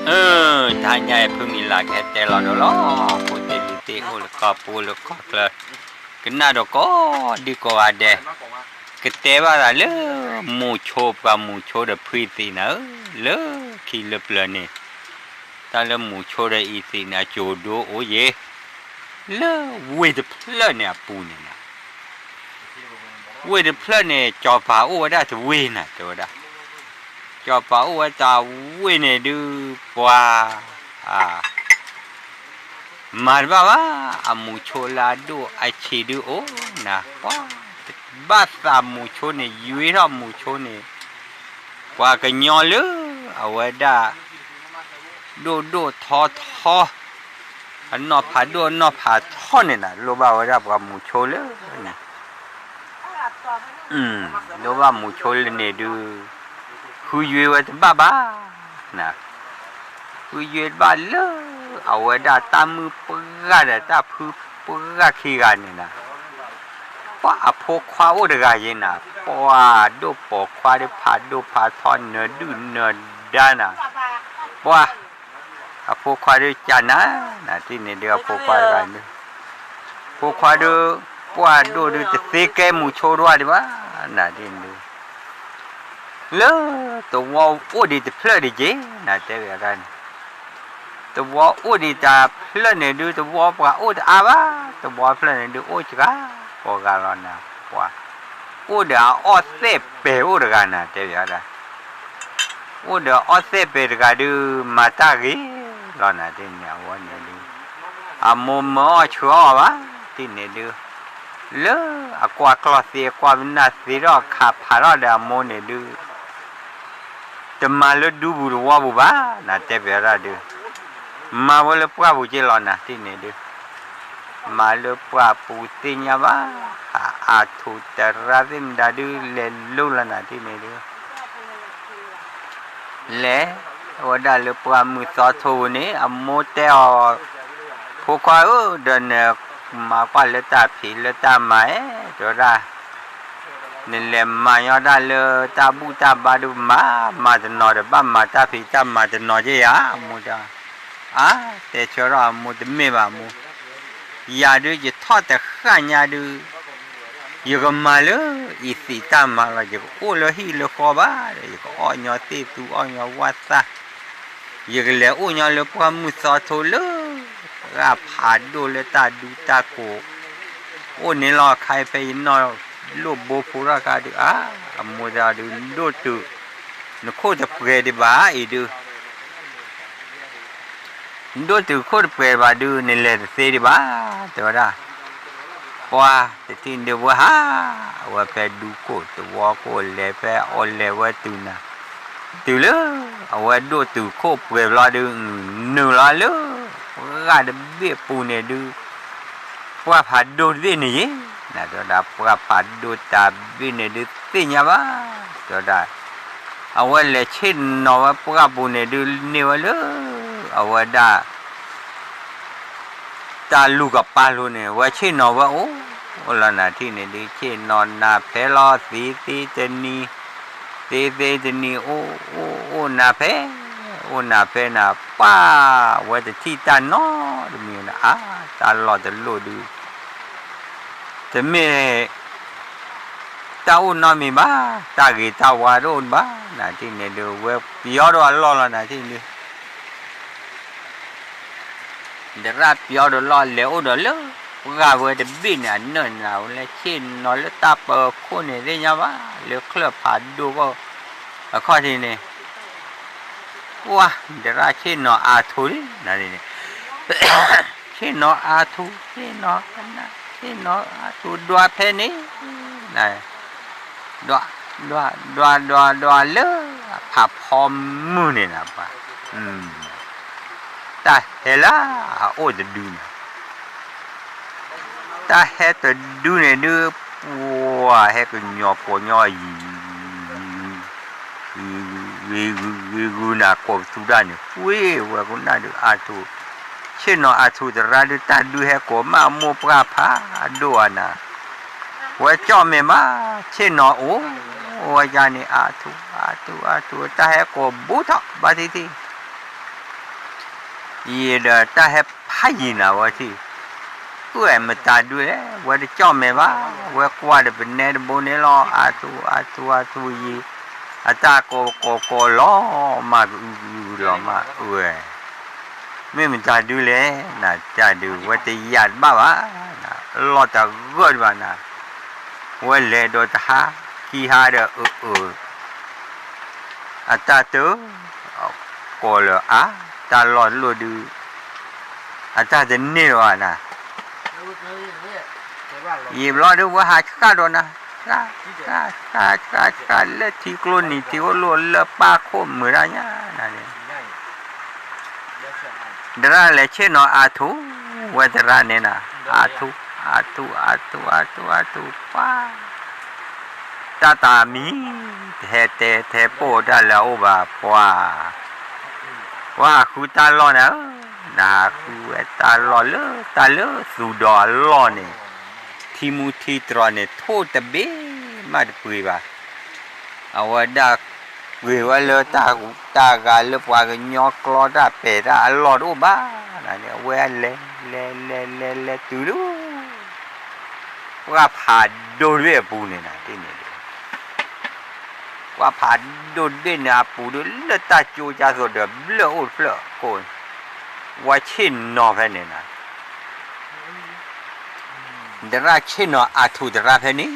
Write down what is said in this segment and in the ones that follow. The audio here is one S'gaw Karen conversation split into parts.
အၢ တဟါညါအံၤ ဖုမံၤလၤကဟဲတဲလီၤဒီးလီၤ, ဖိသ့ၣ်လံၤသ့ၣ်အိၣ်လၢကီၢ်ပူၤလၢကီၢ်ချၢ, ကနၣ်ဒီးကိးဒံကိးဂၤဒဲး, ကတဲဘၣ်သးလၢ မူၤဆိ ပှၤမူၤဆိဒီးဖုအံၤသံးနၤဧၢ, လၢခံလၢပျၢၤန့ၣ်, တၢ်လၢမူၤဆိဒီးအံၤသံးန့ၣ် အစိၤဒိအိၣ်ယဲ လၢဝ့ၢ်တဖျၢၣ်န့ၣ်အပူၤန့ၣ်နၤ, ဝ့ၢ်တဖျၢၣ်န့ၣ် ကၠီၤပၤအိၣ်ဝဲဒၣ်တဝ့ၢ်နၤ တဲဝဲဒၣ်, ကၠီၤပၤအိၣ်ဝဲတဝ့ၢ်န့ၣ်ဒုး ပှၤ မၤတဘၣ်ဘၣ်, အမူၤဆိလၢအဒိၣ်အဆံးဒုးအိၣ်နၤ, ပှၤ ဘၣ်သးမူၤဆိန့ၣ် ယွ့ထီၣ်မူၤဆိန့ၣ်, ပှၤကညီလၢ အဝဲဒၣ် ဒိၣ်ဒိၣ်ထီထီ အနီၢ်ဖးဒိၣ်အနီၢ်ဖးထီန့ၣ်နၤ လိၣ်ဘၣ်ဝဲဒၣ်ပှၤမူၤဆိလၢန့ၣ် လိၣ်ဘၣ်မူၤဆိလၢန့ၣ်ဒုး ဃုယွ့ဝဲတဘၣ်ဘၣ်, ဃုယွ့တဘၣ်လၢ အဝဲဒၣ်တၢ်မုၣ်ပှၢ်ဒီးတၢ်ဖုပှၢ်ခံဂၤန့ၣ်နၤ, ပှၤအဖိခွါအိၣ်တဂၤယဲနၤ, ပှၤဒိၣ်ပိာ်ခွါဒီးဖးဒိၣ်ဖးထီနၢၤဒုၣ်နၢၤဒါနၤ, ပှၤ အဖိခွါဒုးကနၤ, နၤတန့ၣ်ဒုးအဖိခွါတဂၤဒုး, ဖိခွါဒုး ပှၤဒိၣ်ဒုးတသ့ကဲမူၤဆိဒွၣ်ဒံးဘၣ်, နၤတန့ၣ်ဒုး, လၢ သဝီအိၣ်ဒံးတဖျၢၣ်ဒံးက့ၤ, နၤတဲဝဲဒၣ်န့ၣ်, သဝီအိၣ်ဒံးတဖျၢၣ်န့ၣ်ဒုး သဝီပှၤအိၣ်တအါဘၣ်, သဝီဖျၢၣ်န့ၣ်ဒုး အိၣ်စှၤကိးဂၤလီၤနၤ, ပှၤ အိၣ်ဒီးအအီၣ်သဲးပဲာ်အိၣ်တဂၤနၤ တဲဝဲဒၣ် အိၣ်ဒီးအီၣ်သဲးပဲာ်တဂၤဒုး မၤတၢ်ဂ့ၤလီၤနၤ တန့ၣ်အဝဲန့ၣ်ဒုး, အမိၢ်မၢအီၣ်ဆှၢအီၣ်ဘၣ် တန့ၣ်ဒုး, လၢအကွၢ်ကျီၢ်သ့အကွၢ်နၢ်သ့ထီၣ်ခးဖးထီၣ်ဒီးအမိၢ်န့ၣ်ဒုး တမၤလၢဒူပူၤသဝီပူၤဘၣ်, နၤတဲပၠးတၢ်ဒုး, မၤဝဲလၢပှၢ်ပူၤက့လီၤနၤ တန့ၣ်ဒုး, မၤလၢပှၢ်ပူၤသ့ၣ်ညါဘၣ်, အါထူးတရါသ့ၣ်မတၤဒုး လဲၤလိၤလီၤနၤ တန့ၣ်ဒုး လဲၤဝဲဒၣ်လၢပှၢ်မုၢ်သီထိပူၤန့ၣ် အမိၢ်တဲအီၤ, ဖိခွါဧၢ, ဒီးနမၤကွၢ်လၢတၢ်ဖံးလၢတၢ်မၤဧါ, တဲဝဲဒၣ်, နလဲၤမၤညီတၢ်လၢတၢ်ဘူၣ်တၢ်ဘါဒုးမၤ, မၤတနီၤဒီးဘၣ်မၤတၢ်ဖံးတၢ်မၤ တနီၤက့ယၤ, အမိၢ်တဲ, အါ, တဲဆၢထီၣ်အမိၢ် တမ့ၢ်ဘၣ်မိၢ်, ယၤဒုးယထီၣ်တဃၣ်ညါဒုး ယကမၤလၢအံၤသံးတၢ်မၤလီၤ, ယကအိၣ်လၢဟံၣ်လၢဃီဘၣ်ဒီး ယကအီၣ်ညီသ့ၣ်သူအီၣ်ညီဝၣ်သၣ်, ယကလဲၤအိၣ်ညီလၢပှၢ်မုၢ်သီထိလၢ ပှၢ်ဖးဒိၣ်လၢတၢ်ဒူတၢ်ကိး, အိၣ်န့ၣ်လီၤခါအံၤ ဖဲယနီၢ်လိၣ်ဘိဖိထီၣ်ခါဒုး အါ, အမိၢ်တဲဒုး ဒိၣ်တုာ်, နခိၣ်တပှဲၤဒံးဘၣ်အံၤဒုး ဒိၣ်တုာ်ခိၣ်တပှဲၤဘၣ်ဒုး နလဲၤတသ့ဒံးဘၣ်, တဲဝဲဒၣ်, ပှၤတထံၣ်ဒုးဝဲဟး, အဝဲဖဲဒူခိၣ်သဝီခိၣ်လဲၤဖဲအီၤလဲၤဝဲတုၤနၤ, တုၤလၢ အဝဲဒိၣ်တုာ်ခိၣ်ပှဲၤဘျီဒုး နုာ်လီၤလၢ ပှၢ်တဘ့ၣ်ပူၤန့ၣ်ဒုး ပှၢ်ဖးဒိၣ်တဘ့ၣ်န့ၣ်ယဲ, နတဲဝဲဒၣ် ပှၢ်ဖးဒိၣ်တဘ့ၣ်န့ၣ်ဒုးသ့ၣ်ညါဘၣ်, တဲဝဲဒၣ် အဝဲလဲၤဆ့ၣ်နီၤဝဲပှၢ်ပူၤန့ၣ်ဒုး န့ၢ်ဝဲလၢ အဝဲဒၣ် တၢ်လူၢ်ကပၤလိၤန့ၣ် ဝဲဆ့ၣ်နီၤဝဲအိၣ်, အိၣ်လီၤနၤထံၣ်န့ၣ်ဒုး ဆ့ၣ်နီၤနၤဖဲလီၤ သ့သ့တနံၤ, သ့သ့တနံၤ အိၣ်အိၣ်အိၣ်နၤဖဲ, အိၣ်နၤဖဲနၤ ပှၢ်ဝဲတထံၣ်တၢ်နီတမံၤနၤ အါ, တၢ်လီၢ်တလိၣ်ဒုး တမ့ၢ် တၢ်အိၣ်နီတမံၤဘၣ်, တၢ်ဂ့ၤတၢ်ဝါတအိၣ်ဘၣ်, နၤထံၣ်န့ၣ်ဒုး ဝဲပယီၤဒီးအလီၢ်လီၤ နၤထံၣ်န့ၣ်ဒုး ဒရၣ်ပယီၤဒီးလီၢ်လဲၤအိၣ်ဒီးလၢ ပှၢ်ဝဲတဘ့ၣ်န့ၣ် အနၢၣ်နၤဝဲလၢဆ့ၣ်နီၤလၢတၢ်ပၢၤခိၣ်န့ၣ်သ့ၣ်ညါဘၣ်, လၢချၢၣ်ဖးဒိၣ် အခီၣ်ထံးန့ၣ် ပှၢ် ဒရၣ်ဆ့ၣ်နီၤအါထူလံ နၤန့ၣ် ဆ့ၣ်နီၤအါထူ ဆ့ၣ်နီၤ ဆ့ၣ်နီၤအါထူ ဒွးဖဲန့ၣ် ဒွး ဒွး ဒွး ဒွးလၢ ဖးဖီမုၢ်န့ၣ်နၤပှၤ တၢ်ဟဲလၢအအိၣ်တဒုန့ၣ် တၢ်ဟဲတဒုန့ၣ်ဒုး ပှၤဟဲကညီၤကိးညီ ယံၤ ဂ့ၤဂုၤဂ့ၤဂုၤနၤကိးပသူဒၣ်န့ၣ် ပှ့ၤဝဲကနၣ်ဒုးအါထူ ဆ့ၣ်နီၤအါထူသရၣ်ဒုး တၢ်ဒုးဟဲကိးမးအမိၢ်ပှၢ်ဖးဒိၣ်အါနၤ ဝဲကၠီၣ်မဲာ်မး ဆ့ၣ်နီၤအိၣ် ဝဲယါန့ၣ် အါထူ အါထူ အါထူ တၢ်ဟဲကိးဘူးထီၣ်ဘၣ်ထံထံ ယံာ်ဒီးတၢ်ဟဲဖးယံာ်နၤဝဲထံၣ်, အၢ မတၤဒုလဲၣ်, ဝဲတကၠီၣ်မဲာ်ဘၣ်, ဝဲကွၢ်ဒီးပနဲတဘိန့ၣ်လီၤ, အါထူအါထူအါထူယံာ်, အတၢ်ကိးကိးကိးလီၤမၢ်ကအုကလီၤမၢ်ဝဲ, မ့ၢ်မတၤဒုလဲၣ်, နတၢ်ဒုးဝဲတယာ်တဘၣ်ဘၣ်, လီၢ်တဂၢၢ်ဒံးဘၣ်နၤ, ဝဲလဲၤဒီးတဟါ, ခံဟါဒီးအၢအၢ အတၢ်တၢ, ကိးလၢအါ, တၢ်လီၢ်တလိၣ်ဒုး, အတၢ်တန့ၢ်လီၤနၤ, ယံာ်ဘျီဒုးဝဲဟးဆှၣ်ဒီးနၤ, ဆှၣ်, ဆှၣ်, ဆှၣ်, ဆှၣ်, ဆှၣ်လၢထံကျိနံၤထံအိၣ်လိၣ်လၢပၢ်ခိၣ်မုာ်တၢ်ညါနၤန့ၣ် တရၣ်လဲၤဆ့ၣ်နီၤအါထူ, ဝဲတရၣ်န့ၣ်နၤ, အါထူ, အါထူ, အါထူ, အါထူ, အါထူ, အါထူ, ပှၤ, တၢ်တၢ်မံ, တဟဲတဲ တဟဲပိာ်တၢ်လၢအအိၣ်ဘၣ်, ပှၤ, ပှၤဟးဃုတၢ်လီၢ်နၤဧၢ, နဟးဃုဝဲတၢ်လီၢ်လၢတၢ်လၢသူဒီးအလီၢ်န့ၣ်, ထံမူထံတြီၤန့ၣ် ထိၣ်တဘ့ၣ်မးတပှ့ၤဘၣ် အဝဲဒၣ်ပှ့ၤဝဲလၢတၢ်ဂၤလၢပှၤကညီကျီတၢ်ပဲာ်တၢ်အလီၢ်တအိၣ်ဘၣ်, နန့ၣ် အဝဲလဲၤ လဲၤ လဲၤ လဲၤ လဲၤတုၤဒုး, ပှၢ်ဖးဒိၣ်တဘ့ၣ်အပူၤန့ၣ်နၤ, ဒ်န့ၣ်ဒုး, ပှၢ်ဖးဒိၣ်တဘ့ၣ်န့ၣ်အပူၤဒုး လၢတၢ်ကၠိကၢသိးဒီးဘျၢၣ်အိၣ်တဖျၢၣ်ကိး, ဝဲဆ့ၣ်နီၤဖဲန့ၣ်နၤ တရၣ်ဆ့ၣ်နီၤအါထူတရၣ်ဖဲန့ၣ်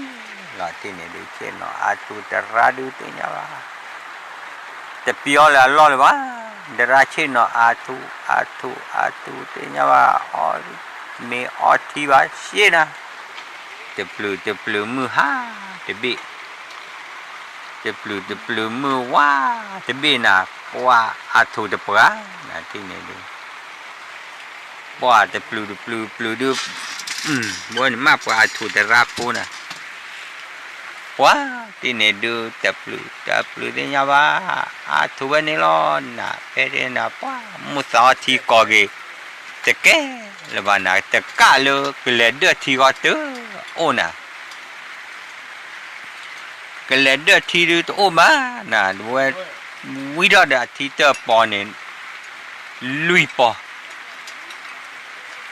လီၤ, ဒ်န့ၣ်ဒုး ဆ့ၣ်နီၤအါထူတရၣ်ဒုးသ့ၣ်ညါဘၣ်, တပျီလၢအလီၢ်လၢၤဘၣ်, တရၣ်ဆ့ၣ်နီၤအါထူ အါထူ အါထူသ့ၣ်ညါဘၣ်, အီၣ်မ့ၤအီထံဘၣ်ရှ့နၤ, တပျုာ်တပျုာ်မုၢ်ဟါတဘ့ၣ် တပျုာ်တပျုာ်မုၢ်ဝါတဘ့ၣ်နၤ, ပှၢ်အါထူတပှၤနၤ ဒ်န့ၣ်ဒုး, ပှၢ်တပျုာ်တပျုာ်ပျုာ်ဒုး, ဝဲန့ၣ်မးပှၤအါထူတရၣ်ဖိနၤ, ပှၢ်ဒ်န့ၣ်ဒုး တပျုာ်တပျုာ်သ့ၣ်ညါဘၣ်, အါထူဝဲန့ၣ်လီၤနၤ, ဖဲန့ၣ်နၤ ပှၢ်မုၢ်သးအီထံကီၢ်က့ၤ တကဲလၢၤဘၣ်နၤ, တကးလၢကလဲၤဒၢၣ်ထံဃီတအိၣ်နၤ ကလဲၤဒၢၣ်ထံဒုးတအိၣ်ဘၣ်နၤ, ဝဲဝံထီၣ်ဒီးအထံတၢၣ်ပီန့ၣ် လွံၢ်ပီ,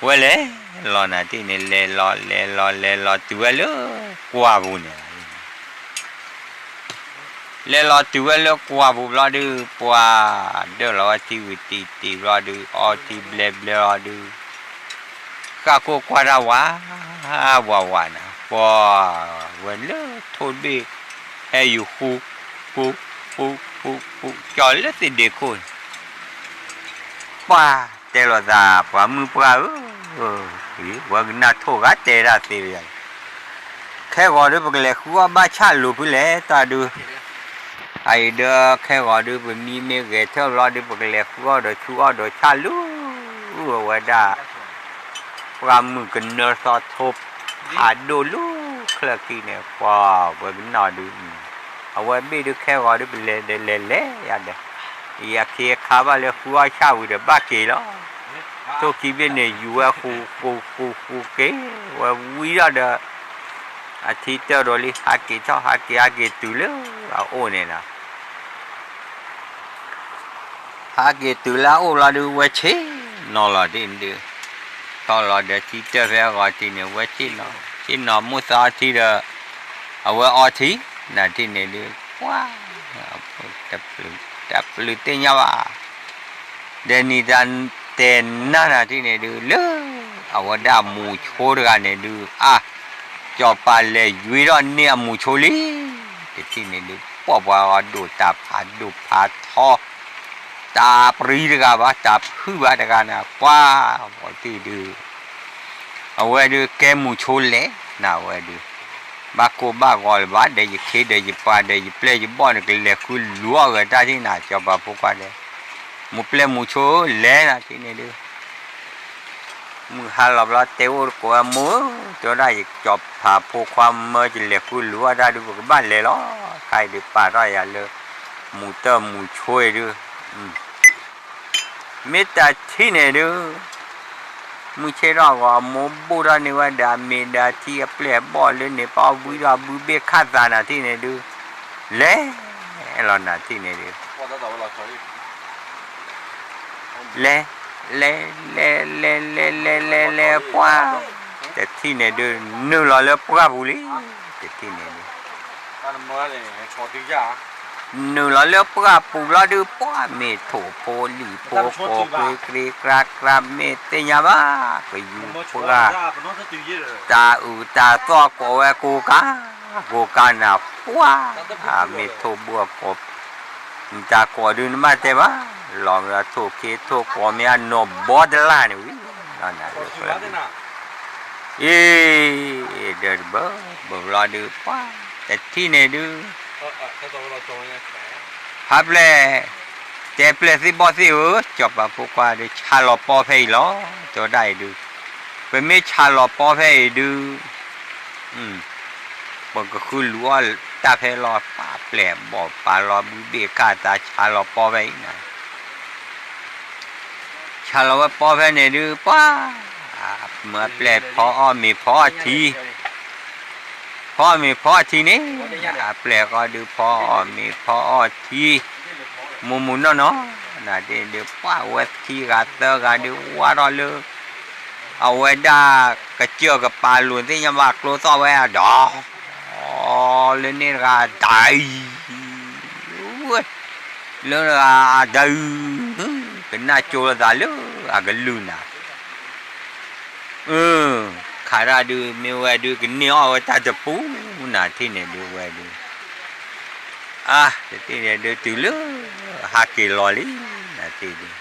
ဝဲလဲၤလီၤနၤ ဒ်န့ၣ် လဲၤလီၤ လဲၤလီၤ လဲၤလီၤတုၤဝဲလၢကွၢ်ပူၤန့ၣ် လဲၤလီၤတုၤဝဲလၢကွၢ်ပူၤဘျီဒုး ပှၤဒၢၣ်လီၤဝဲထံဝံၤတံၢ်တံၢ်ဘျီဒုး အီထံဘျဲဘျဲလီၤဒုး ဃၣ်ခိၣ်ကွၢ်တၢ်ဝး ဝးဝးနၤ ပှၤဝဲလၢထိၣ်တဘ့ၣ် ဟဲယူၤဃူ ဃူ ဃူ ဃူ ဃူ ကၠီလၢသ့ၣ်ဒ့ခိၣ်န့ၣ် ပှၤတဲလိာ်သး ပှၤမုၣ်ပှၢ်ဧၢ, ဝဲကနၣ်ထိၣ်ဂၤတဲဒၣ်သ့လံ, ခဲဂီၤဒုး ပကလဲၤဃုအီၣ်ဘၣ်ဆၣ်လိၤဖုလဲၣ် တၢ်ဒုး, အအံၤဒီး ခဲဂီၤဒုး ပမံမ့ၢ်ဂဲၤထၢၣ်ဘျီဒုး ပကလဲၤဃုအီၣ်ဒီးဆူအီၣ်ဒီးဆၣ်လိၤ, အဝဲဒၣ် ပှၤမုၣ်ကနၢသီထိဖးဒိၣ်လၢချၢခံန့ၣ် ပှၤဝဲကနၣ်ဒုး အဝဲဘ့ၣ်ဒုးခဲဂီၤဒုး ပလဲၤဒီးလဲၤလဲၤယၤဒီး ယအခ့အခါဘၣ်လၢ ဃုအီၣ်ဆၣ်ဝံၤဒီးဘၣ်က့ၤလီၤ. ထိၣ်ခံဘ့ၣ်န့ၣ် ယူၤဝဲဃူဃူဃူဃူက့ၤ ဝဲဝံၤဒီးဒီး အထံတၢၢ်ဒီးလံ ဟးက့ၤထီၣ် ဟးက့ၤဟးက့ၤဟးက့ၤတုၤလၢအအိၣ်န့ၣ်လီၤ. ဟးက့ၤတုၤလၢအအိၣ်လီၤဒုး ဝဲဆ့ၣ်နီၤလီၤဒ်န့ၣ်ဒုး ထီၣ်လီၤဒီးထံတၢၢ်ဖဲအဂီၤထံးန့ၣ် ဝဲဆ့ၣ်နီၤ ဆ့ၣ်နီၤမိၢ်သးအီထံဒီး အဝဲအီထံ နၤထံးန့ၣ်ဒုး ပှၤ တပျုာ်သ့ၣ်ညါဘၣ် ဒီးနံၤတၢ်တဲနၤနၤထံးန့ၣ်ဒုး လၢအဝဲဒၣ်အမူးဆိတဂၤန့ၣ်ဒုး အါ စီၤပၤလဲၤယွံထီၣ်န့ၢ်အမူးဆိလံ တထံးန့ၣ်ဒုး ပှၤပှၤအီၤဒိၣ်တၢ်ဖးဒိၣ်ဖးထီ တၢ်ပြံတဂၤဘၣ် တၢ်ဖုၣ်ဘၣ်တဂၤနၤ ပှၤ ပှၤထံးဒုး အဝဲဒုးကဲမူးဆိလဲၣ် နၤဝဲဒုး ဘၣ်ကိၢ်ဘၣ်ဂီၤလၢၤဘၣ် ဒီးယခ့ဒီးယပှၤဒီးယပျဲၢ်ယဘီၣ်န့ၣ် ကလဲၤဃုလိၤအီၣ်ဂဲၤတၢ်ထံးနၤ စီၤပၤဖိခွါဒီး မိၢ်ပျဲၢ်မူးဆိလဲၣ်နၤထံးန့ၣ်ဒုး မုၢ်ဟါလီၤဘျီတဲအိၣ်တကိးဝဲမိၢ် တဲဝဲဒၣ်ယစီၤပၤဖိခွါမၢ ယလဲၤဃုလိၤအီၣ်တၢ်ဒုး ပကဘၣ်လဲၤလီၤ ခါအံၤဒုးပာ်ထီၣ်ယၤလၢ မူးတၢၢ်မူးဆိအံၤဒုး မ့ၢ်တၢ်ထံးန့ၣ်ဒုး မုၢ်ဆ့ၣ်ထီၣ်အဂီၢ် အမိၢ်ဘိၣ်ထီၣ်န့ၢ်ဝဲဒီးအမ့ၤဒီးအထံအပျဲၢ်အဘီၣ်လၢန့ၣ် ပှၤဝံထီၣ်ဘုဘ့ၣ်ခၣ်သးနၤထံးန့ၣ်ဒုး လဲၤလီၤနၤထံးန့ၣ်ဒုး လဲၤ လဲၤ လဲၤ လဲၤ လဲၤ လဲၤ လဲၤ လဲၤ ပှၢ်, တထံၣ်န့ၣ်ဒုး နုာ်လီၤလၢပှၢ်ပူၤလံ, တထံၣ်န့ၣ်ဒုး နုာ်လီၤလၢပှၢ်ပူၤလီၤဒုး ပှၢ်မ့ၢ်ထိၣ်ဖိလံၣ်ဖိကိးကွ့ကြ့ကြါကြါ မ့ၢ်သ့ၣ်ညါဘၣ် ကယူၤပှၢ် တၢ်အုၣ်တၢ်သီၣ်ကိးဝဲကိးကါ ကိးကါနၤ ပှၢ် မ့ၢ်ထိၣ်ဘှီၣ်ကိး နတၢ်ကိးဒုးနဘၣ်တဲဘၣ်, လီၤမ့ၢ်ထိၣ်ခ့ထိၣ်ကိးမ့ၢ်အနီၢ်ဘီတလၢ်န့ၣ်ဝံၤ လီၤနၤလၢ အ့ ဒီးတဘၢ ဘၢဘျီဒုး ပှၢ် တထံၣ်န့ၣ်ဒုး ဖးပျဲၢ် တဲပျဲၢ်သ့ၣ်ဘီၣ်သ့ၣ်ဧၢ, စီၤပၤဖိခွါဒုး ဆါလီၤပီဖဲအံၤလီၤ, တဲဝဲဒၣ်အံၤဒုး, ပမ့ၢ်ဆါလီၤပီဖဲအံၤဒုး ပကဃုလူၤအီၣ်တၢ်ဖဲလီၤ, ပာ်ပျဲၢ်ဘီၣ်ပာ်လီၤဘုဘ့ၣ်ခၣ်သး ဆါလီၤပီဖဲအံၤနၤ ဆါလီၤဝဲပီဖဲန့ၣ်ဒုး ပှၤ မၢပျဲၢ်ဖီအီၣ်မ့ၤဖီအီၣ်ထံ, ဖီအီၣ်မ့ၤဖီအီၣ်ထံန့ၣ်, အပျဲၢ်ဃီဒုး ဖီအီၣ်မ့ၤဖီအီၣ်ထံ, မူမူနီၢ်နီၢ်, နဒုး ပှၤဝဲခံဂၤသၢဂၤဒုး ဝါထီၣ်လၢ အဝဲဒၣ်ကစၢၢ်ကပၤလိာ်သ့ၣ်ညါဘၣ်ကျိသီၣ်ဝဲအဒီး လၢန့ၣ်တဂၤဒၣ်အံၤ, လၢတဂၤဒၣ်အံၤ, ကနၣ်ကၠိလိာ်သးလၢအကလုၢ်နၤ, အၢ, ခးတၢ်ဒုး မ့ၢ်ဝဲဒုး ကန့ၢ်အီၣ်ဝဲတၢ်တပူၤနၤ ထံၣ်န့ၣ်ဒုးဝဲဒုး, အါ တထံၣ်န့ၣ်ဒုး တုၤလၢ ဟးက့ၤလီၤလံ နထံၣ်ဒုး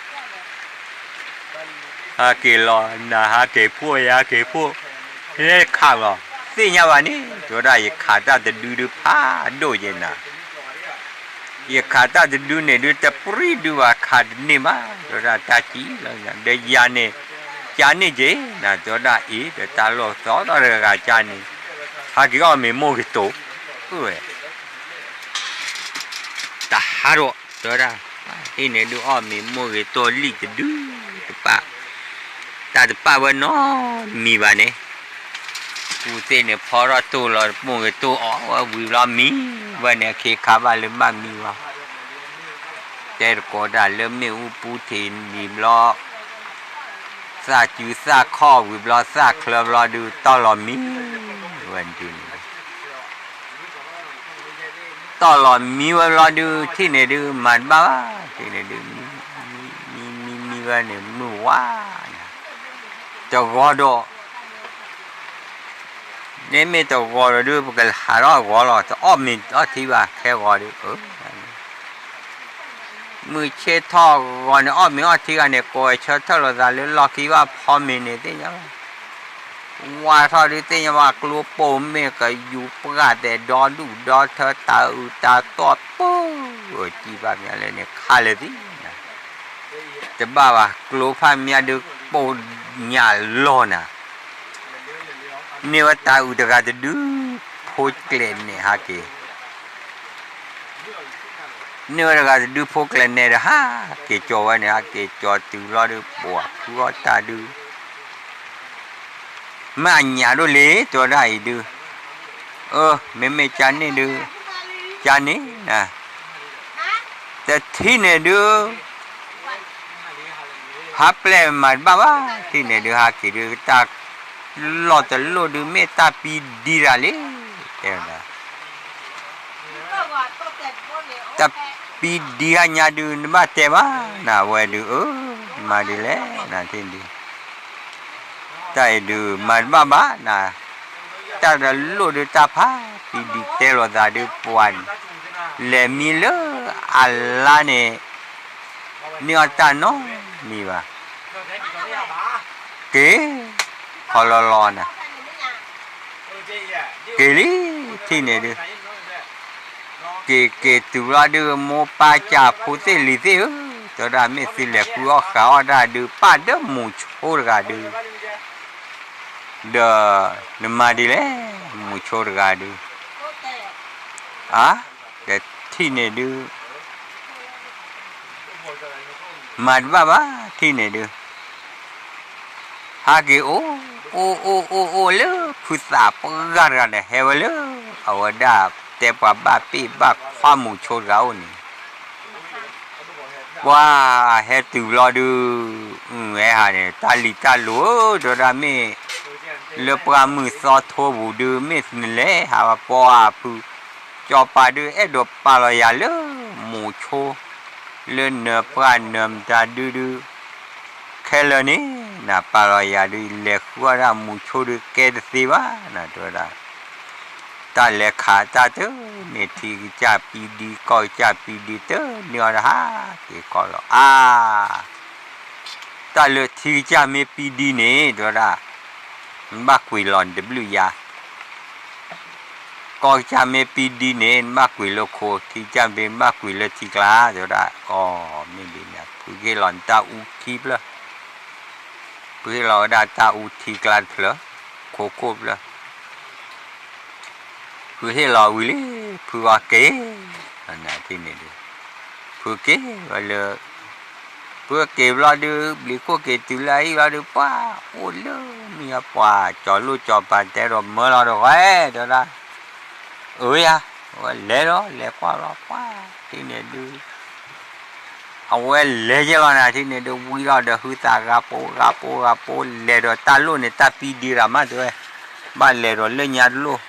ဟးက့ၤလီၤ နဟးက့ၤဖှိၣ် ယဟးက့ၤဖှိၣ်, ဟဲခးလီၤ, သ့ၣ်ညါဘၣ်န့ၣ် တဲဝဲဒၣ် ယခးတၢ်တဒုဒုးဖးဒိၣ်ယဲနၤ, ယခးတၢ်တဒုန့ၣ်ဒုး တပြံဒုးဘၣ် ခးတန့ၢ်ဘၣ် တဲဝဲဒၣ်တၢ်ကံလီၤ, ဒီးယၤန့ၣ် ကန့ၢ်က့ၤနၤ တဲဝဲဒၣ်အံၤ ဒီးတၢ်လိၣ်သီထီၣ်တဂၤကန့ၣ်, ဟးက့ၤအီၣ်မ့ၤမိၢ်ဂ့ၤတိာ်, အၢဝဲ တဟးဒီး တဲဝဲဒၣ်, အံၤန့ၣ်ဒုးအီၣ်မ့ၤမိၢ်ဂ့ၤတိာ်လံၣ်တဒုတပၣ်, တၢ်တပၣ်ဝဲနီတမံၤဘၣ်န့ၣ်, ကူသ့ၣ်န့ၣ်ဖီထီၣ်တိၢ်လီၤ မိၢ်ဂ့ၤတိာ်အီၣ်ဝဲဝံၤဘျီမံဝဲန့ၣ် အခ့ခါဘၣ်လၢဘၣ်မံဝဲ, တဲတကိးတၢ်လၢမ့ၣ်အူပူထံးဝံၤဘျီ သၣ်စုသၣ်ခီၣ်ဝံၤဘျီ သၣ်ချၢဘျီဒုး တီၢ်လီၤမံဝဲဒုးန့ၣ် တီၢ်လီၤမံဝဲဘျီဒုး ထံၣ်န့ၣ်ဒုး မၤတဘၣ်ဘၣ် ထံၣ်န့ၣ်ဒုး မံ မံ မံ မံဝဲန့ၣ် မုၢ်ဝါနၤ တဂီၤဒီး န့ၣ်မ့ၢ်တဂီၤဒီးဒုး ပကဟးထီၣ်အဂီၤလီၤ တအီၣ်မ့ၤအီၣ်ထံဘၣ် ခဲဂီၤဒုး အၢ မုၢ်ဆ့ၣ်ထီၣ်ဂီၤန့ၣ် အီၣ်မ့ၤအီၣ်ထံဂၤန့ၣ် ကိးဝဲဆၢထၢၣ်လိာ်သးလၢလီၢ်ခံဘၣ်ဖီမ့ၤန့ၣ် သ့ၣ်ညါဘၣ် ဝါထီၣ်ဒုး သ့ၣ်ညါဘၣ် ကျိပိာ်မ့ၢ်ကယူၤပှၢ်သဲးဒီဒူၣ်ဒီထၢ တၢ်အုၣ်တၢ်သီၣ်ပၢ စံးဘၣ်မ့ၢ်လၢန့ၣ် ခါလၢာ်သံ တဘၣ်ဘၣ် ကျိဖးမ့ၢ်ဒုး ပိာ်ညၣ်လီၢ်နၤ န့ၢ်ဝဲတၢ်အုၣ်တဂၤတဒု ဖိကျဲးနဲၣ်ဟးက့ၤ န့ၢ်ဝဲတဂၤတဒု ဖိကျဲးနဲၣ်ဒီး ဟးက့ၤကၠီၤဝဲန့ၣ် ဟးက့ၤကၠီၤတုၤလီၤဒုး ပှၤဖုအီၣ်တၢ်ဒုး မ့ၢ်အညၣ်ဒိၣ်လံ တဲဝဲဒၣ်အံၤဒုး အၢ မ့မ့ၢ်ကန့ၣ်ဒုး ကန့ၣ်နၤ တထံၣ်န့ၣ်ဒုး ဟးပျဲၢ်မၤတဘၣ်ဘၣ် ထံၣ်န့ၣ်ဒုး ဟးက့ၤဒုး တၢ်လီၢ်တလိၣ်ဒုး မ့ၢ်တၢ်ပံဒံတၢ်လံ တဲဝဲဒၣ် တၢ်ပံဒံဟါညါဒုး နဘၣ်တဲဘၣ် နဝဲဒုး အၢ မၤဒ်လဲၣ် နထံၣ်ဒုး တၢ်အံၤဒုး မၤတဘၣ်ဘၣ်နၤ တၢ်တလိၣ်ဒုး တၢ်ဖးပံဒံတဲလိာ်သးဒုး ပှၤ လဲၤမံလၢအလါန့ၣ် န့ၢ်အီၣ်တၢ်နီတမံၤဘၣ် က့ၤ ဖီလီၤလီၤနၤ က့ၤလံ ထံၣ်န့ၣ်ဒုး က့ၤက့ၤတုၤလီၤဒုး မိၢ်ပၢ်ကၢ်ဖိသ့ၣ်လံၤသ့ၣ်ဧၢ, တဲဝဲဒၣ်မ့ၢ်သုလဲၤဃုအီၣ်ဃုအီၣ်တၢ်ဒုး ပၢ်ဒီးမူၤဆိတဂၤဒုး, ဒီးနမၤဒ်လဲၣ် မူၤဆိတဂၤဒုး, အါ, ဒီးထံၣ်န့ၣ်ဒုး မၤတဘၣ်ဘၣ် ထံၣ်န့ၣ်ဒုး ဟးက့ၤအိၣ်, အိၣ်အိၣ်အိၣ်အိၣ်လၢ ဖုသးပှၢ်တဂၤဒီး ဟဲဝဲလၢ အဝဲဒၣ်တဲပှၤဘၣ်ပ့ၢ်ဘၣ်ခွါမူၤဆိတဂၤအိၣ်န့ၣ် ပှၤဟဲတုၤဘျီဒုး, အဟဲဟးန့ၣ် တၢ်လံၤတၢ်လိၤဧၢ တဲဝဲဒၣ် မ့ၢ်လၢပှၢ်မုၢ်သီထိပူၤဒုး မ့ၢ်နလဲၤဟးဝဲပှၢ်ဖု, ကၠီၤပၤဒုး အဲၣ်ဒိးပာ်လီၤယၤလၢမူဆိ လၢနၢၤပှၢ်နၢၤမတၤဒုဒု ခဲလၢာ်န့ၣ် နပာ်လီၤယၤဒုး လဲၤဃုအီၣ်ဒၣ်မူဆိဒုး ကဲတသ့ဘၣ် နတဲဝဲဒၣ် တၢ်လဲၤခးတၢ်တန့ၢ် ထံကစၢ်ပံဒံ ကီၢ်ကစၢ်ပံဒံ တန့ၢ်အီၤဒီးဟးက့ၤကီးလီၤ အါ, တၢ်လၢထံကစၢ်မ့ၢ်ပံဒံန့ၣ် တဲဝဲဒၣ် နဘၣ်ကွံာ်လီၤနတဘျုးယါ, ကီၢ်ကစၢ်မ့ၢ်ပံဒံန့ၣ် နဘၣ်ကွံာ်လၢခိ, ထံကစၢ်မ့ၢ် နဘၣ်ကွံာ်လၢထံကျါ တဲဝဲဒၣ်, အီ, မ့ၢ်ဒ်န့ၣ် ဖုဟ့ၣ်လီၤနတၢ်အူခံဖျၢၣ်, ဖုဟ့ၣ်လီၤဝဲဒၣ်တၢ်အူထံကျါတဖျၢၣ်, ခိခိၣ်ဖျၢၣ် ဖုဟ့ၣ်လီၤဝံၤလံ, ဖုအီၤက့ၤ, နထံၣ်န့ၣ်ဒုး, ဖုက့ၤဝဲလၢ, ဖုက့ၤဘျီဒုး ဘျံးခိၣ်က့ၤတုၤလၢအဟံၣ်ဘျီဒုး ပှၤအိၣ်လၢမုၢ်ယါ ပှၤကၠီၤလိၣ်ကၠီၤပၤတဲဒီးမၢလီၤဒီးဝဲ, တဲဝဲဒၣ်, အၢယါ, အဝဲလဲၤလီၤ လဲၤကွၢ်လီၤ ပှၤထံၣ်န့ၣ်ဒုး အဝဲလဲၤယဲလီၤနၤထံၣ်န့ၣ်ဒုး ဝံလီၤဒီးဟုသးဂၤပိဂၤပိဂၤပိ လဲၤဒီးတၢ်လိၣ်န့ၣ် တၢ်ပံဒံရၤမးတဲဝဲ, ဘၣ်လဲၤဒီးလၢညါတလိၣ်,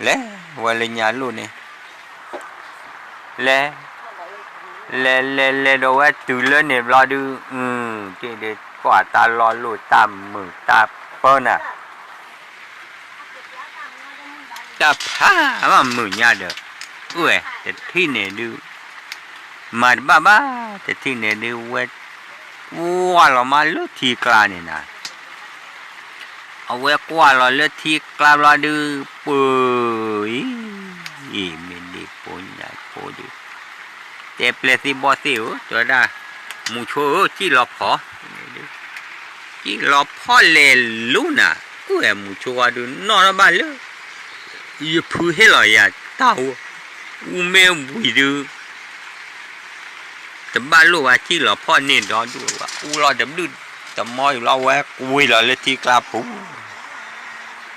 လဲၤဝဲလၢညါလိၣ်န့ၣ်, လဲၤ, လဲၤလဲၤလဲၤဒီးဝဲတုၤလၢန့ၣ်ဘျီဒုး, တ့ၢ်ဒုး ကွၢ်တၢ်လီၢ်လိၣ်တၢ်မုာ်တၢ်ပၢနၤ တၢ်ဖးမးမုာ်ညါဒီး, အိၣ်ဝဲ တထံၣ်န့ၣ်ဒုး, မၤတဘၣ်ဘၣ်, တထံၣ်န့ၣ်ဒုး ဝဲ, ကွၢ်လီၤမးလၢထံကျါန့ၣ်နၤ, အဝဲကွၢ်လီၤလၢထံကျါဘျီဒုး, ပၢၤ, အံၤ, မ့ၢ်ဒ်ဖိညါဖိဒုး, တဲပျဲၢ်သ့ၣ်ဘီၣ်သ့ၣ်ဧၢ, တဲဝဲဒၣ်, မူဆိဧၢ, စံၣ်လီၤဖီ, စံၣ်လီၤဖီလဲၤလိၤနၤ, အိၣ်ဝဲမူဆိဝဲဒုး နီၢ်ထီၣ်ဘၣ်လၢ ယဖုဟ့ၣ်လီၤယၤတၢ်အူ, အူမ့ၢ်ဝံၤဒုး, တဘၣ်လိၣ်ဘၣ် စံၣ်လီၤဖီန့ၢ်ဒီဒူၣ်ဝဲ အူလီၤတဘျုးတမီၢ်အံၤလီၤ ဝဲကွံာ်လီၤလၢထံကျါပူၤ,